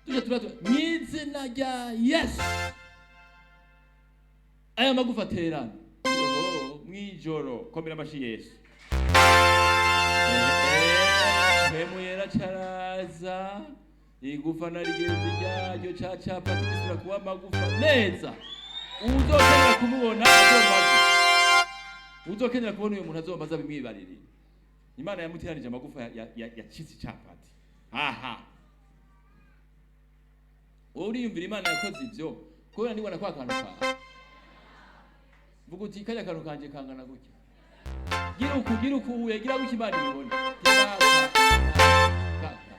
Tujya turatura mw'izina rya Yesu, aya magufa aterana. Yoho, mw'ijoro. Komera amashi Yesu. Mpemu yera caraza, igufa na rigenzi ryaryo ca capati gisubira kuba amagufa neza. Uwuzokenera kumubona azombaze, uwuzokenera kubona uyu muntu azombaze abimwibaririre. Imana yamuteranije amagufa yacitse icapati. Aha wowe uriyumvira Imana yakoze ivyo kubera nibona kwa kantu kawe, vuga uti kajya kantu kanje kangana gutya, gira uku, gira uku, uye gira gutya, Imana ibibone. Gira ka, ka, ka.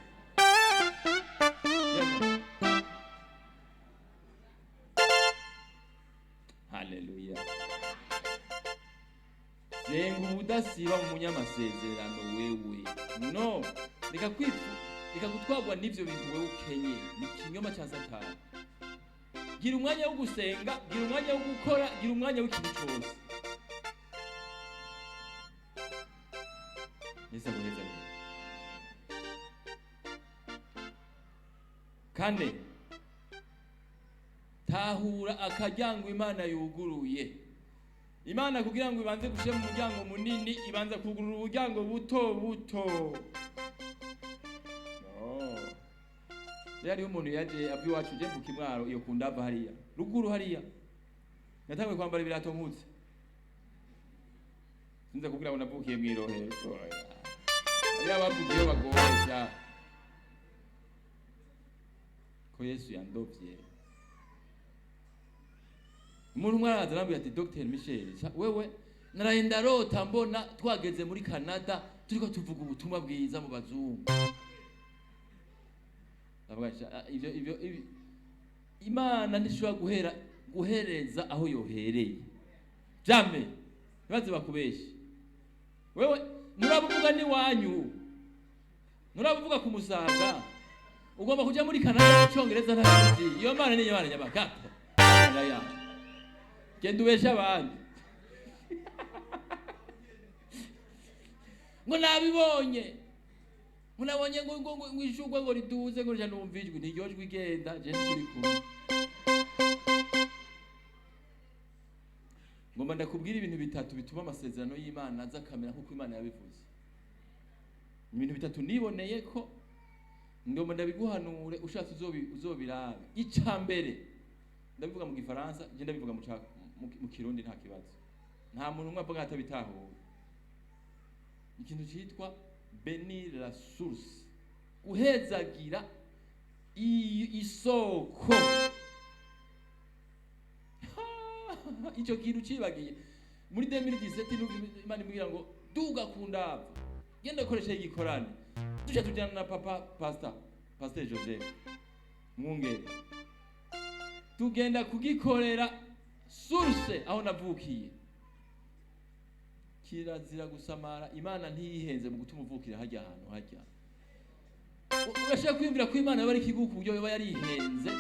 Yes. Haleluya. Senga ubudasiba mu munyamasezerano. Wewe no reka kwipfu, reka gutwarwa n'ivyo bintu wewe ukenye, ni ikinyoma ca Satani. Gira umwanya wo gusenga, gira umwanya wo gukora, gira umwanya w'ikintu cose. Yesu aguheza. Kane, tahura akaryango Imana yuguruye. Imana kugira ngo ibanze gushyira mu muryango munini, ibanza kugurura umuryango buto buto. No. Rero hariho umuntu yaje ava iwacu, je mvuka imwaro iyo kundava hariya ruguru hariya. Natanguye kwambara ibirato nkutse, sinza kubwira ngo navukiye mw'irohero. Hariya abavukiyeyo bagoye ko Yesu yandovye. Umuntu umwe araza arambwira ati: "Dr Michel, wewe naraye ndarota mbona twageze muri Canada, turiko tuvuga ubutumwa bwiza mu bazungu." Ndavuga nti: "Ah, ivyo Imana ntishobora guhereza aho yohereye, jamais. Ntibaze bakubeshe. Wewe nurabuvuga n'iwanyu, nurabuvuga ku Musaga, ugomba kuja muri Canada mu Cyongereza ntazi. Iyo Mana ni Imana nyabakata ya genda ubeshe abandi ngo nabibonye, ngo nabonye ngo ishurwe ngo riduze, ngo rija numva ijwi ntiryo jwi igenda, je turi kumwe." Ngomba ndakubwira ibintu bitatu bituma amasezerano y'Imana aza akamera nk'uko Imana yabivuze. Ibintu bitatu niboneye ko ngomba ndabiguhanure, ushatse uzobirabe. Ica mbere ndabivuga mu Gifaransa, je ndabivuga mu Kirundi, nta kibazo, nta muntu umwe avuga atabitahura. Ikintu cyitwa bénir la source, guhezagira isoko. Icyo kintu cibagiye muri 2017, numva Imana imbwira ngo duga ku ndava, genda ukoresha igikorane. Duca tujyana na papa pastor Joseph Mwungere, tugenda kugikorera source aho navukiye. Kirazira gusamara. Imana ntiyihenze mu gutuma uvukira hajya ahantu hajya. Urashaka kwiyumvira ko Imana yoba ari ikigugu, ku buryo yoba yarihenze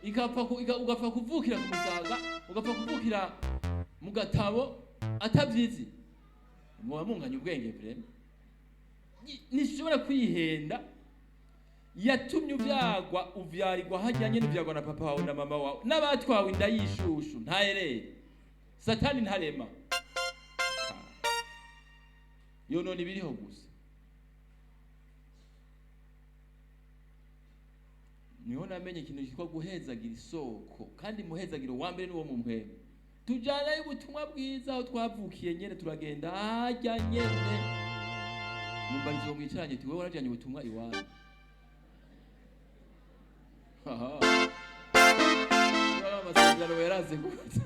ugapfa kuvukira ku Musaga, ugapfa kuvukira mu gatabo atabyizi? Muba munganya ubwenge vraiment. Ntishobora kwihenda. Yatumye uvyagwa, uvyarirwa hajya nyene, uvyagwa na papa wawe na mama wawe n'abatwawe inda y'ishushu. Ntaherere Satani ntarema, yonona ibiriho gusa. Niho namenye ikintu cyitwa guhezagira isoko, kandi muhezagiro wa mbere niwo mu mpwemu. Tujanayo ubutumwa bwiza aho twavukiye nyene, turagenda hajya nyene. Mumbarizo uwo mwicaranye ati: "Wewe warajanye ubutumwa iwanyu?" Aha. Niba amasezerano yaraze gusa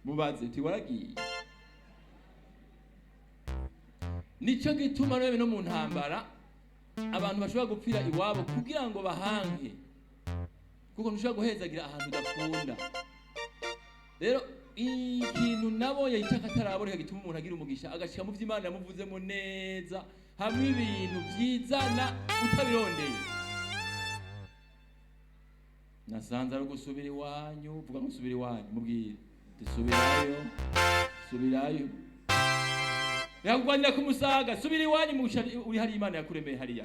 mubaze uti: "Waragiye?" Nico gituma rero no mu ntambara abantu bashobora gupfira iwabo kugira ngo bahanke, kuko ntushobora guhezagira ahantu udakunda. Rero ikintu nabonye cy'akataraboneka gituma umuntu agira umugisha, agashika mu vy'Imana yamuvuzemo neza, hamwe ibintu vyizana utabirondeye, nasanze ari ugusubira iwanyu. Vuga ngo subira iwanyu, mubwire uti: "Subirayo, subirayo." Yakugwanira ku Musaga, subira iwanyu mu uri hariya Imana yakuremeye hariya.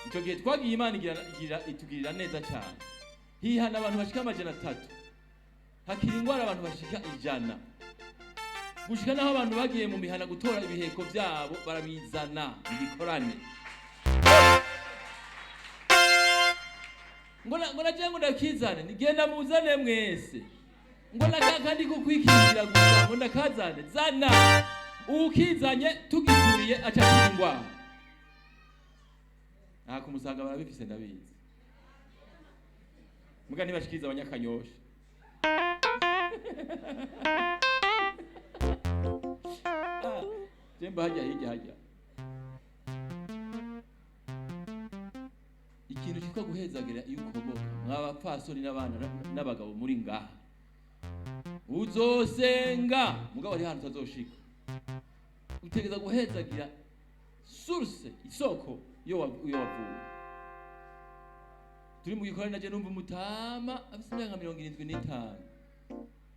Ico gihe twagiye, Imana itugirira neza cyane. Hihana abantu bashika 300, hakira ingwara abantu bashika 100, gushika naho abantu bagiye mu mihana gutora ibiheko vyabo barabizana ibikorane. Ngo naje ngo ndakizane, nigenda muzane mwese. Ngo nakakandi ko kwikingira gusa, ngo ndakazane, zana. Uwukizanye tugituriye aca akira ingwara. Aha ku Musaga barabifise, ndabizi, muga ntibashikiriza abanyakanyosha. Ah, jemba hajya hirya hajya. Ikintu cyitwa guhezagira iyo ukomoka, mw'abapfasoni n'abana n'abagabo muri ngaha, uzosenga mugabo ari hantu utazoshika. Utegereza guhezagira source, isoko iyo wavuye. Turi mu gikorane, naje numva umutama afise imyaka 75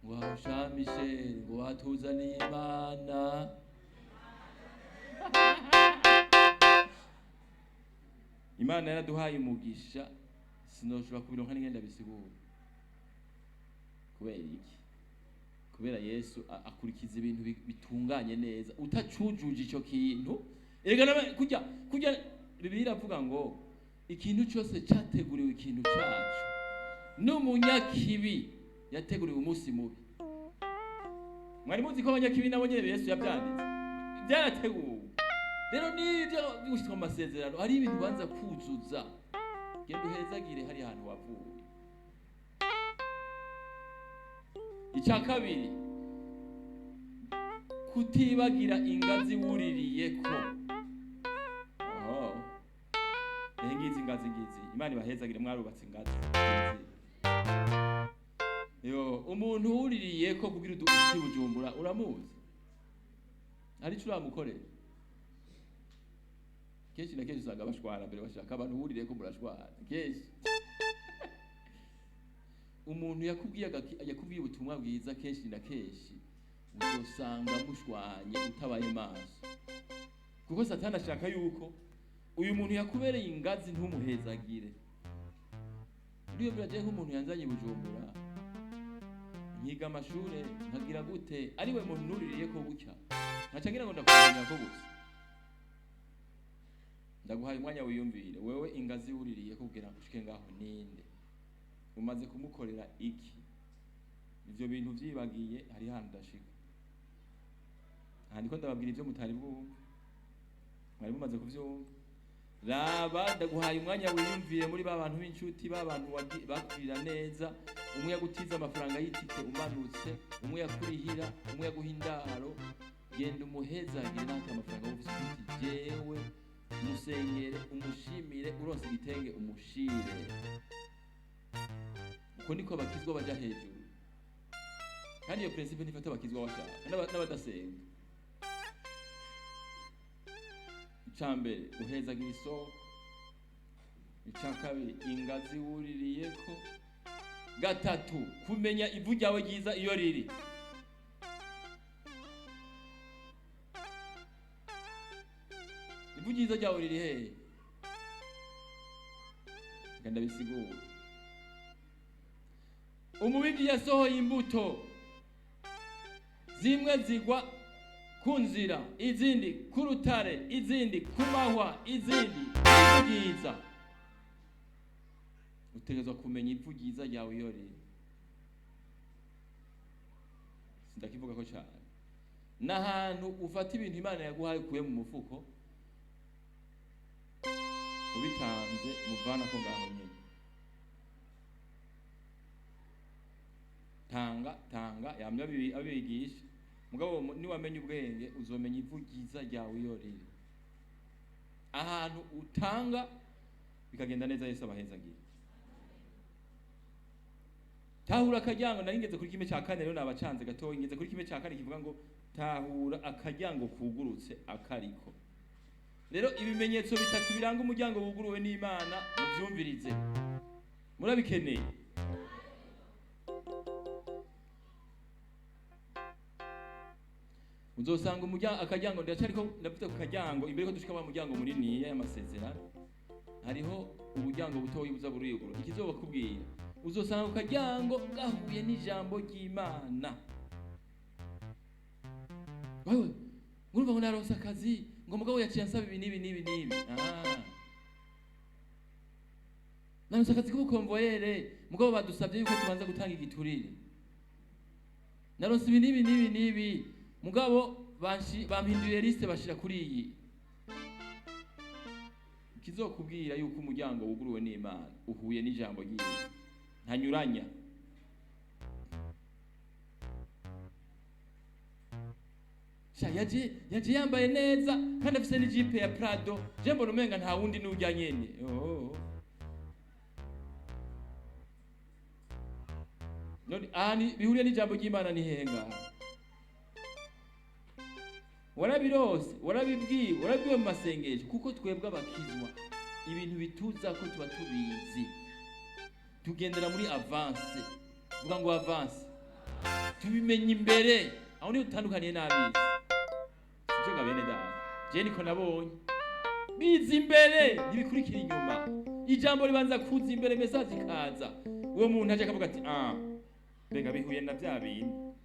ngo: "Aho sha Michel, ngo watuzaniye Imana." Imana yaraduhaye umugisha, sinoshobora kubironka n'ingenda bisigura. Kubera iki? Kubera Yesu akurikiza ibintu bitunganye neza. Utacujuje ico kintu, erega kurya Bibiliya iravuga ngo ikintu cyose cyateguriwe ikintu cyacu, n'umunyakibi yateguriwe umunsi mubi. Mwari muzi ko abanyakibi nabo nyene Yesu yavyanditse, byarateguwe. Rero nibyo gushyirwa mu masezerano, hari ibintu ubanza kuzuza. Genda uhezagire hari ahantu wavuye. Icya kabiri, kutibagira ingazi wuririyeko. Oho, ehe, ngizi ingazi, ngizi. Imana ibahezagire, mwarubatse ingazi. Ngizi. Yo, umuntu wuririyeko kugira uduki Bujumbura, uramuzi, hari ico uramukorera? Kenshi na kenshi usanga bashwana mbere. Bashaka abantu wuririyeko, murashwana kenshi. Umuntu yakubwiye yakubwiye ubutumwa bwiza, kenshi na kenshi uzosanga mushwanye utabaye maso, kuko Satani ashaka yuko uyu muntu yakubereye ingazi ntumuhezagire. Uriyo biraje nk'umuntu yanzanye i Bujumbura, nkiga amashure, nkagira gute, ariwe muntu nuririye ko bucya nkaca ngira ngo ndakumenya ko gusa. Ndaguhaye umwanya wiyumvire wewe, ingazi wuririye ko kugira ngo ushike ngaho ninde? Umaze kumukorera iki? Ivyo bintu vyibagiye, hari hantu udashika. Aha ndiko ndababwira ivyo mutari bwumve, mwari mumaze kuvyumva. Raba, ndaguhaye umwanya wiyumvire muri ba bantu b'inshuti, ba bantu bakugirira neza. Umwe yagutiza amafaranga y'itike umanutse, umwe yakurihira, umwe yaguha indaro. Genda umuhezagire n'ata amafaranga wumvise uti jewe musengere, umushimire, uronse igitenge umushire. Uko niko abakizwa baja hejuru. Kandi iyo principe ntifata abakizwa bashaka n'abadasenga. Icya mbere, uhezagira isoko. Icya kabiri, ingazi wuririyeko. Gatatu, kumenya ivu ryawe ryiza iyo riri. Ivu ryiza ryawe riri hehe? Reka ndabisigure. Umubibyi yasohoye imbuto, zimwe zigwa ku nzira, izindi ku rutare, izindi ku mahwa, izindi ivu ryiza. Utegerezwa kumenya ivu ryiza ryawe iyo riri. Sindakivuga ko cyane, n'ahantu ufata ibintu Imana yaguhaye ukuye mu mufuko, ubitanze muvana ko ngaho nyine. Tanga, tanga, yamye abigisha. Mugabo niwamenya ubwenge, uzomenya ivu ryiza ryawe iyo riri, ahantu utanga bikagenda neza. Yesu abahezagira. Tahura akaryango. Nari ngeze kuri kimwe cya kane, rero nabacanze gatoya. Ngeze kuri kimwe cya kane kivuga ngo tahura akaryango kugurutse akariko. Rero ibimenyetso bitatu biranga umuryango wuguruwe n'Imana, muvyumvirize, murabikeneye. Uzosanga umuryango, akaryango, ndacariko ndavuze ku karyango. Imbere ko dushika wa muryango munini y'amasezerano, hariho uburyango butoyi buza buriyugurura. Ikizoba kubwira, uzosanga ku karyango gahuye n'ijambo ry'Imana. Wewe urumva ngo naronse akazi, ngo mugabo yaciye ansaba ibi n'ibi n'ibi n'ibi. Ah, naronse akazi k'ubukonvoyere, mugabo badusabye yuko tubanza gutanga igiturire. Naronse ibi n'ibi n'ibi n'ibi, mugabo bampinduriye liste, bashira kuri iyi. Ikizokubwira yuko umuryango wuguruwe n'Imana uhuye n'ijambo ry'Imana, ntanyuranya. Sha, yaje yambaye neza kandi afise n'ijipe ya Prado, je mbona umenga nta wundi n'urya nyene. Oh. None aha bihuriye n'ijambo ry'Imana ni hehe ngaha? Warabirose, warabibwiwe, warabwiwe mu masengesho. Kuko twebwe abakizwa, ibintu bituza ko tuba tubizi, tugendera muri avance. Vuga ngo avance. Tubimenya imbere. Aho niho dutandukaniye n'abisi, sivyo ga bene data? Je niko nabonye, biza imbere, ntibikurikira inyuma. Ijambo ribanza kuza imbere, message ikaza, uwo muntu aje akavuga ati: "Ah, mbega bihuye na bya bintu."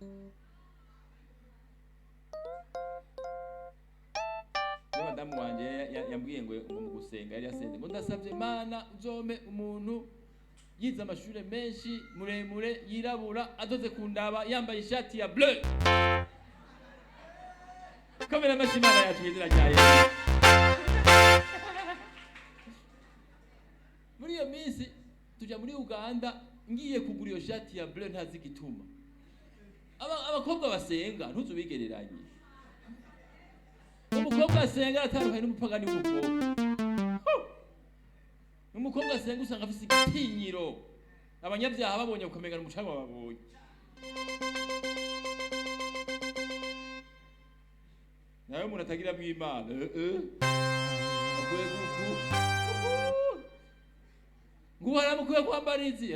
Iyo madamu wanje yambwiye ngo mu gusenga yari yasenze ngo: "Ndasabye Mana, uzome umuntu yize amashure menshi, muremure, yirabura, azoze kundaba yambaye ishati ya bleu." Komera amashyi Imana yacu mu izina rya Yesu. iyo minsi tuja muri Uganda, ngiye kugura iyo shati ya bleu, ntazi igituma. Abakobwa basenga ntuzubigereranye. Umukobwa asenga aratandukanye n'umupagani w'umukobwa. Huh! Umukobwa asenga usanga afise igitinyiro, abanyabyaha babonye ukamenya umucanga babonye. Nawe umuntu atagira mw'Imana, akwiye kuku ngubu haramukwiye kwambara izi,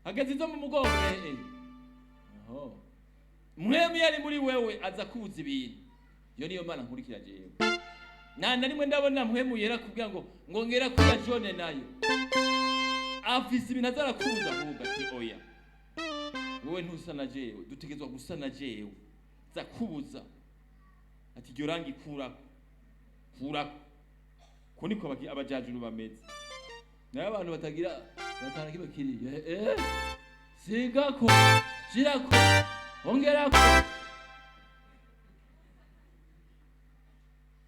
hageze izo mu mugongo, Aho mwemu yari muri wewe aza kubuza ibintu. Iyo niyo Mana nkurikira jewe. Nta na rimwe ndabona mpwemu yera kugira ngo ngera kuya jone, nayo afise ibintu aza arakubuza, ahubwo ati oya, wowe ntusa na jewe, dutegerezwa gusa na jewe. Za kubuza ati iryo rangi kurako, kurako. Ko niko abajajuru bameze. Nayo abantu batagira batana kimwe kiri, sigako, shirako, ongerako.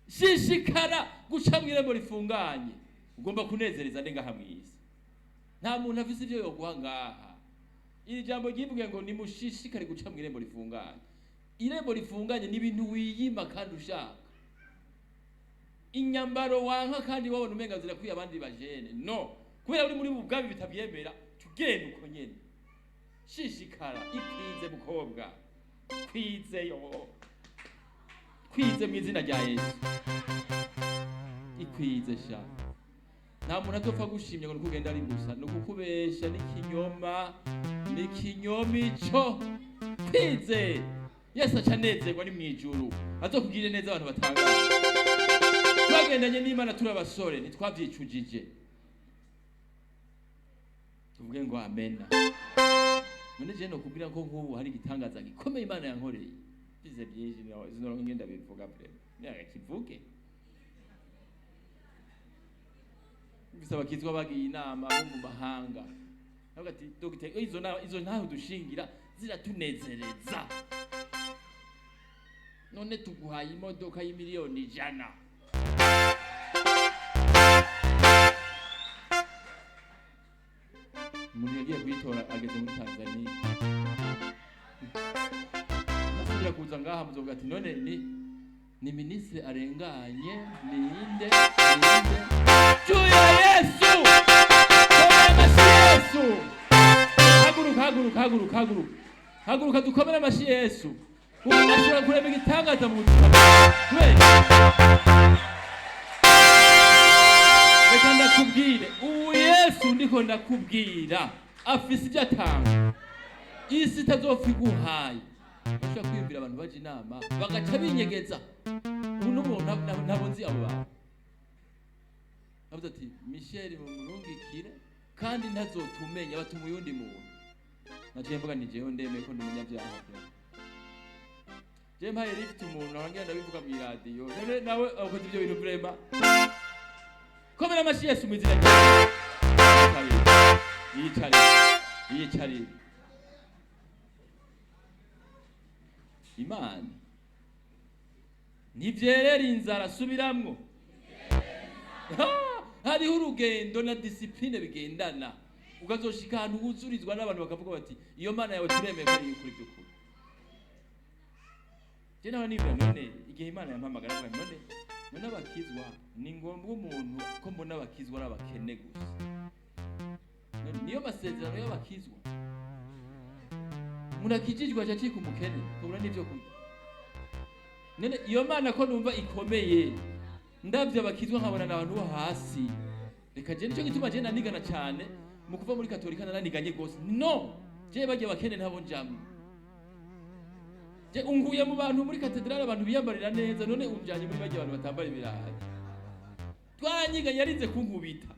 Shishikara guca mw'irembo rifunganye. Ugomba kunezereza nde ngaha mw'isi? Nta muntu afise ivyo yoguha ngaha. Iri jambo ryivuge ngo nimushishikare guca mw'irembo rifunganye. Irembo rifunganye ni ibintu wiyima kandi ushaka, inyambaro wanka kandi wabona umenga zirakwiye abandi bajene. No kubera uri muri ubu bwami bitabyemera, tugenda uko nyene. Shishikara, ikwize mukobwa, kwize yo, kwize mu izina rya Yesu, ikwize sha. Nta muntu azopfa gushimye ngo nukugenda ari gusa ni ukukubesha, n'ikinyoma, n'ikinyoma ico. Kwize, Yesu aca anezerwa ni mw'ijuru, azokugirire neza. Abantu batangaje twagendanye n'Imana turi abasore, ntitwavyicujije. Tuvuge ngo amena. None je nokubwira ko nk'ubu hari igitangaza gikomeye Imana yankoreye. Bize byinshi, sinoronka ngenda bivuga vraiment, kivuge. Bisa abakizwa bagiye inama bo mu mahanga, bavuga ati dogiteri, izo ntaho dushingira ziratunezereza, none tuguhaye imodoka y'imiliyoni 100. Umuntu yagiye kuyitora ageze muri Tanzania, nasubira kuza ngaha, muzovuga ati none ni minisitiri arenganye, ninde ninde? Juu ya Yesu, komera amashyi Yesu. Haguruka, haguruka, haguruka, haguruka, haguruka, dukomere amashyi Yesu. Ubu ashobora kurema igitangaza mu buzima bwawe. Reka ndakubwire, ubu Yesu ndiko ndakubwira afise ibyo atanga isi itazopfa iguhaye. Ushobora kwiyumvira abantu baje inama bagaca binyegeza. Ubu n'umuntu ntabwo nzi abo bantu. Avuze ati Michel mumurungikire kandi ntazotumenya, batuma uyundi muntu. Naciye mvuga ni jewe ndemeye ko ndi umunyabyaha pe. Je mpaye lift umuntu narangira ndabivuga mu iradiyo, none nawe akoze ibyo bintu vraiment. Komera amashyi Yesu mu izina rya Yicare, yicare, yicare. Imana ntivyerera inzara. Subiramwo. Ha! Hariho urugendo na discipline bigendana, ukazoshika ahantu wuzurizwa n'abantu bakavuga bati iyo Mana yawe turemeye ko ari iy'ukuri by'ukuri. Je nawe nibwira none igihe Imana yampamagara, avuga none abakizwa ni ngombwa umuntu ko mbona abakizwa ari abakene gusa? None niyo masezerano y'abakizwa, umuntu akijijwe aca acika umukene, akabura n'ivyo kurya? None iyo Mana ko numva ikomeye, ndavye abakizwa nkabona n'abantu bo hasi. Reka je nico gituma je nanigana cyane mu kuva muri katolika, naraniganye gose. No je barya abakene ntabo njamwe. Je unguye mu bantu muri katedrale, abantu biyambarira neza, none unjanye muri barya abantu batambara ibirayi. Twanyiganye, yarinze kunkubita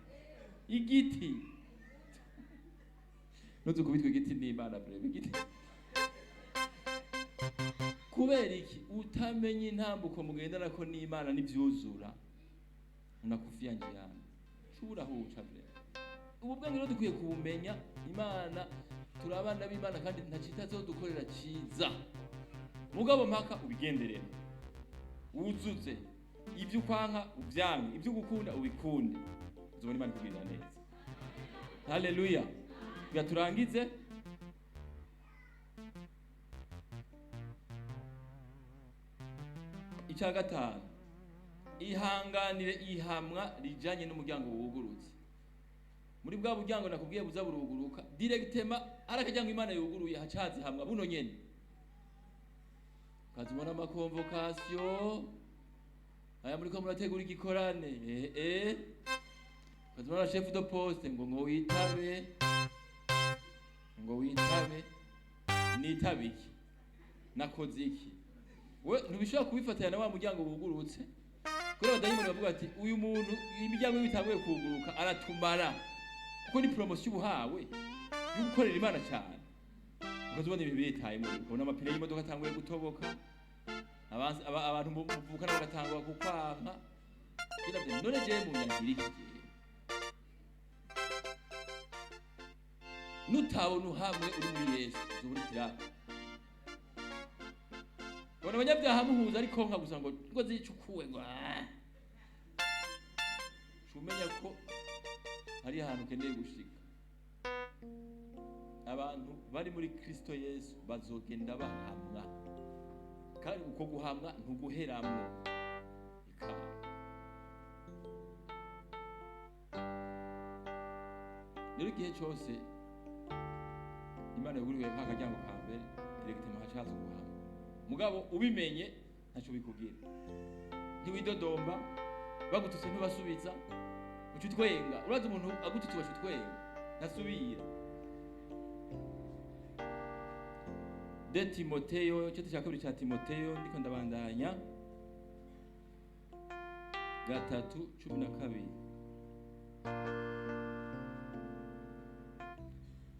igiti. Nuzukubitwa igiti n'Imana vraiment, igiti. Kubera iki? Utamenye intambuko mugendana ko n'Imana n'ivyuzura, unakufia njiani, curahuca vraiment. Ubu bwenge rero dukwiye kubumenya. Imana, turi abana b'Imana kandi ntacita dukorera ciza. Mugabo mpaka ubigenderemo, wuzuze ibyo ukwanka ubyanke, ibyo ugukunda ubikunde. Uzobona Imana ikugirira neza. Haleluya. Reka turangize. Icya gatanu, ihanganire ihamwa rijanye n'umuryango wugurutse. Muri bwa buryango nakubwiye buza buruguruka directement, ari akaryango Imana yuguruye, hacaza ihamwa buno nyene. Ukazibona ama convocation aya, muriko murategura igikorane, ukazibona chef de poste ngo witabe, ngo witabe. Nitabe iki? Nakoze iki? We ntubishobora kubifatanya na wa muryango wugurutse, kubera abadayimoni bavuga ati: "Uyu muntu, imiryango ye itanguye kuguruka, aratumara," kuko ni promotion ubuhawe yo gukorera Imana cyane. Ukazibona ibintu biritaye, ukabona amapine y'imodoka atanguye gutoboka, abantu muvukana bagatangura kukwanka. None jewe munyagira iki? Jewe nutabona uhamwe uri muri Yesu, uzobura ikiraka. Ubona abanyabyaha muhuza, ariko nka gusa ngo zicukuwe, ngo ah. Umenya ko hari ahantu ukeneye gushika. Abantu bari muri Kristo Yesu bazogenda bahamwa, kandi uko guhamwa ntuguheramwo ikaba. Rero igihe cyose Imana yuguriwe nk'akaryango ka mbere, directement hacaza uguhamwa. Mugabo ubimenye, ntacyo bikugira, ntiwidodomba. Bagututse ntubasubiza, uca utwenga. Urazi umuntu agututse ugaca utwenga, ntasubira. 2 Timoteyo, igice cya kabiri cya Timoteyo, ndiko ndabandanya, 3:12.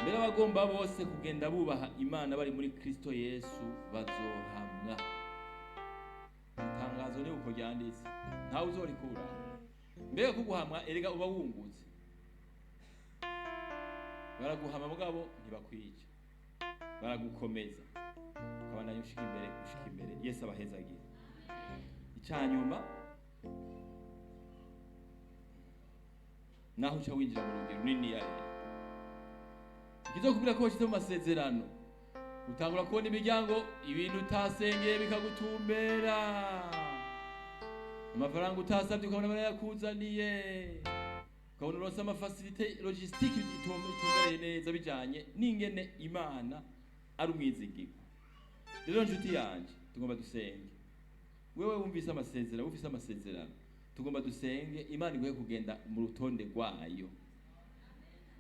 Mbere abagomba bose kugenda bubaha Imana bari muri Kristo Yesu bazohamwa. Itangazo ni uko ryanditse, ntawe uzorikura. Mbega kuguhamwa, erega uba wungutse. Baraguhama mugabo ntibakwica, baragukomeza, ukabandanya ushika imbere, ushika imbere. Yesu abahezagira. Icyanyuma, naho uca winjira mu rugero runini ya rero, ikizokubwira ko washyize mu masezerano, utangura kubona imiryango, ibintu utasengeye bikagutumbera, amafaranga utasabye ukabona barayakuzaniye, ukabona uronse ama facilités logistique itumbereye neza, bijanye n'ingene Imana ari umwizigirwa. Rero nshuti yanje, tugomba dusenge. Wewe wumvise amasezerano, ufise amasezerano, tugomba dusenge Imana iguhe kugenda mu rutonde rwayo.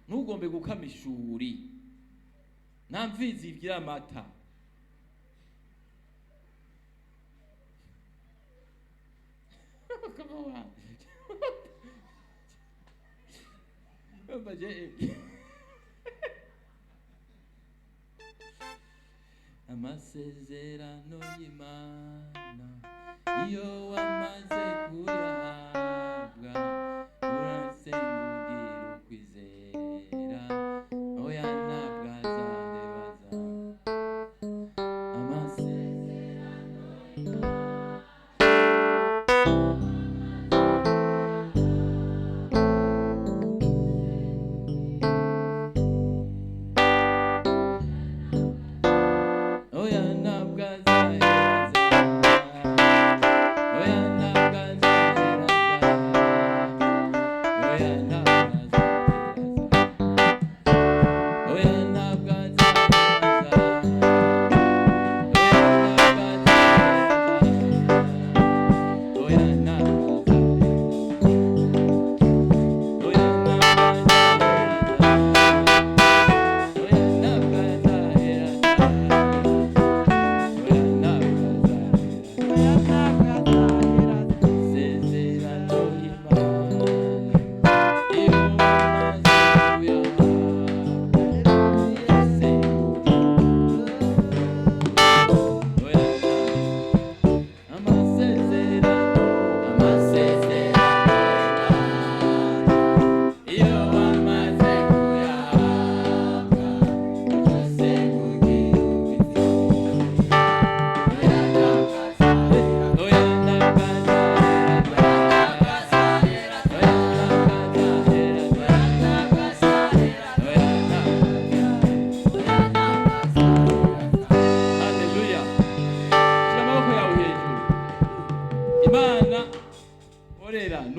Ntugombe gukama ishuri, nta mfizi igira amata. Come on. Umva amasezerano y'Imana, iyo wamaze kuyahabwa, urasenga ugira ukwizera, oya, ntabwo azadebaza amasezerano. Oya, ntabwo azaheraza. Oya, ntabwo azaheraza. Oya.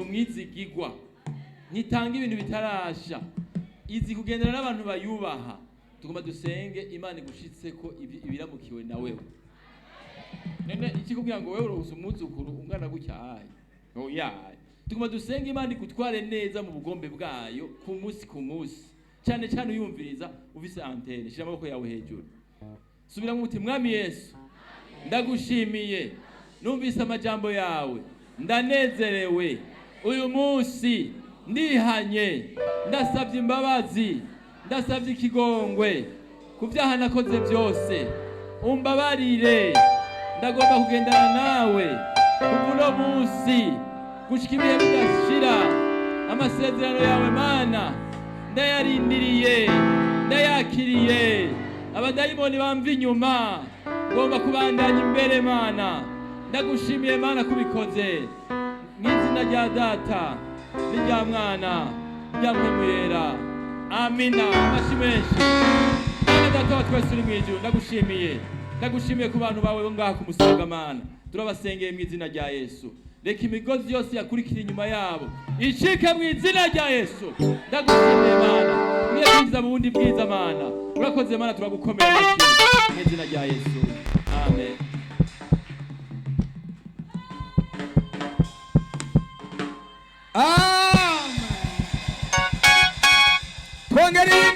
Umwizigigwa, ntitanga ibintu bitarasha, izi kugendana n'abantu bayubaha. Tugomba dusenge Imana igushitse ko ibiramukiwe na wewe. None ikikubwira ngo wewe uruhusa umwuzukuru ungana gutya ayi oya. Tugomba dusenge Imana igutware neza mu bugombe bwayo ku munsi ku munsi, cyane cyane uyumviriza ufise antene. Shira amaboko yawe hejuru, subiramo uti: "Mwami Yesu, ndagushimiye, numvise amajambo yawe, ndanezerewe. Uyu munsi ndihanye, ndasabye imbabazi, ndasabye ikigongwe ku byaha nakoze byose. Umbabarire, ndagomba kugendana nawe kuva uno munsi gushika ibihe bidashira. Amasezerano yawe Mana ndayarindiriye, ndayakiriye. Abadayimoni bamva inyuma, ngomba kubandanya imbere. Mana, ndagushimiye Mana kubikoze, mu izina rya Data n'irya Mwana n'irya Mpwemu Yera, amina." Amashyi menshi. Mana Data wa twese uri mu ijuru, ndagushimiye, ndagushimiye ku bantu bawe bo ngaha ku Musaga. Mana, turabasengeye mu izina rya Yesu. Reka imigozi yose yakurikira inyuma yabo icike mu izina rya Yesu. Ndagushimiye Mana, ugiye kwinjiza mu bundi bwiza. Mana, urakoze. Mana, turagukomera amashyi mu izina rya Yesu, amen. Amen. Twongere.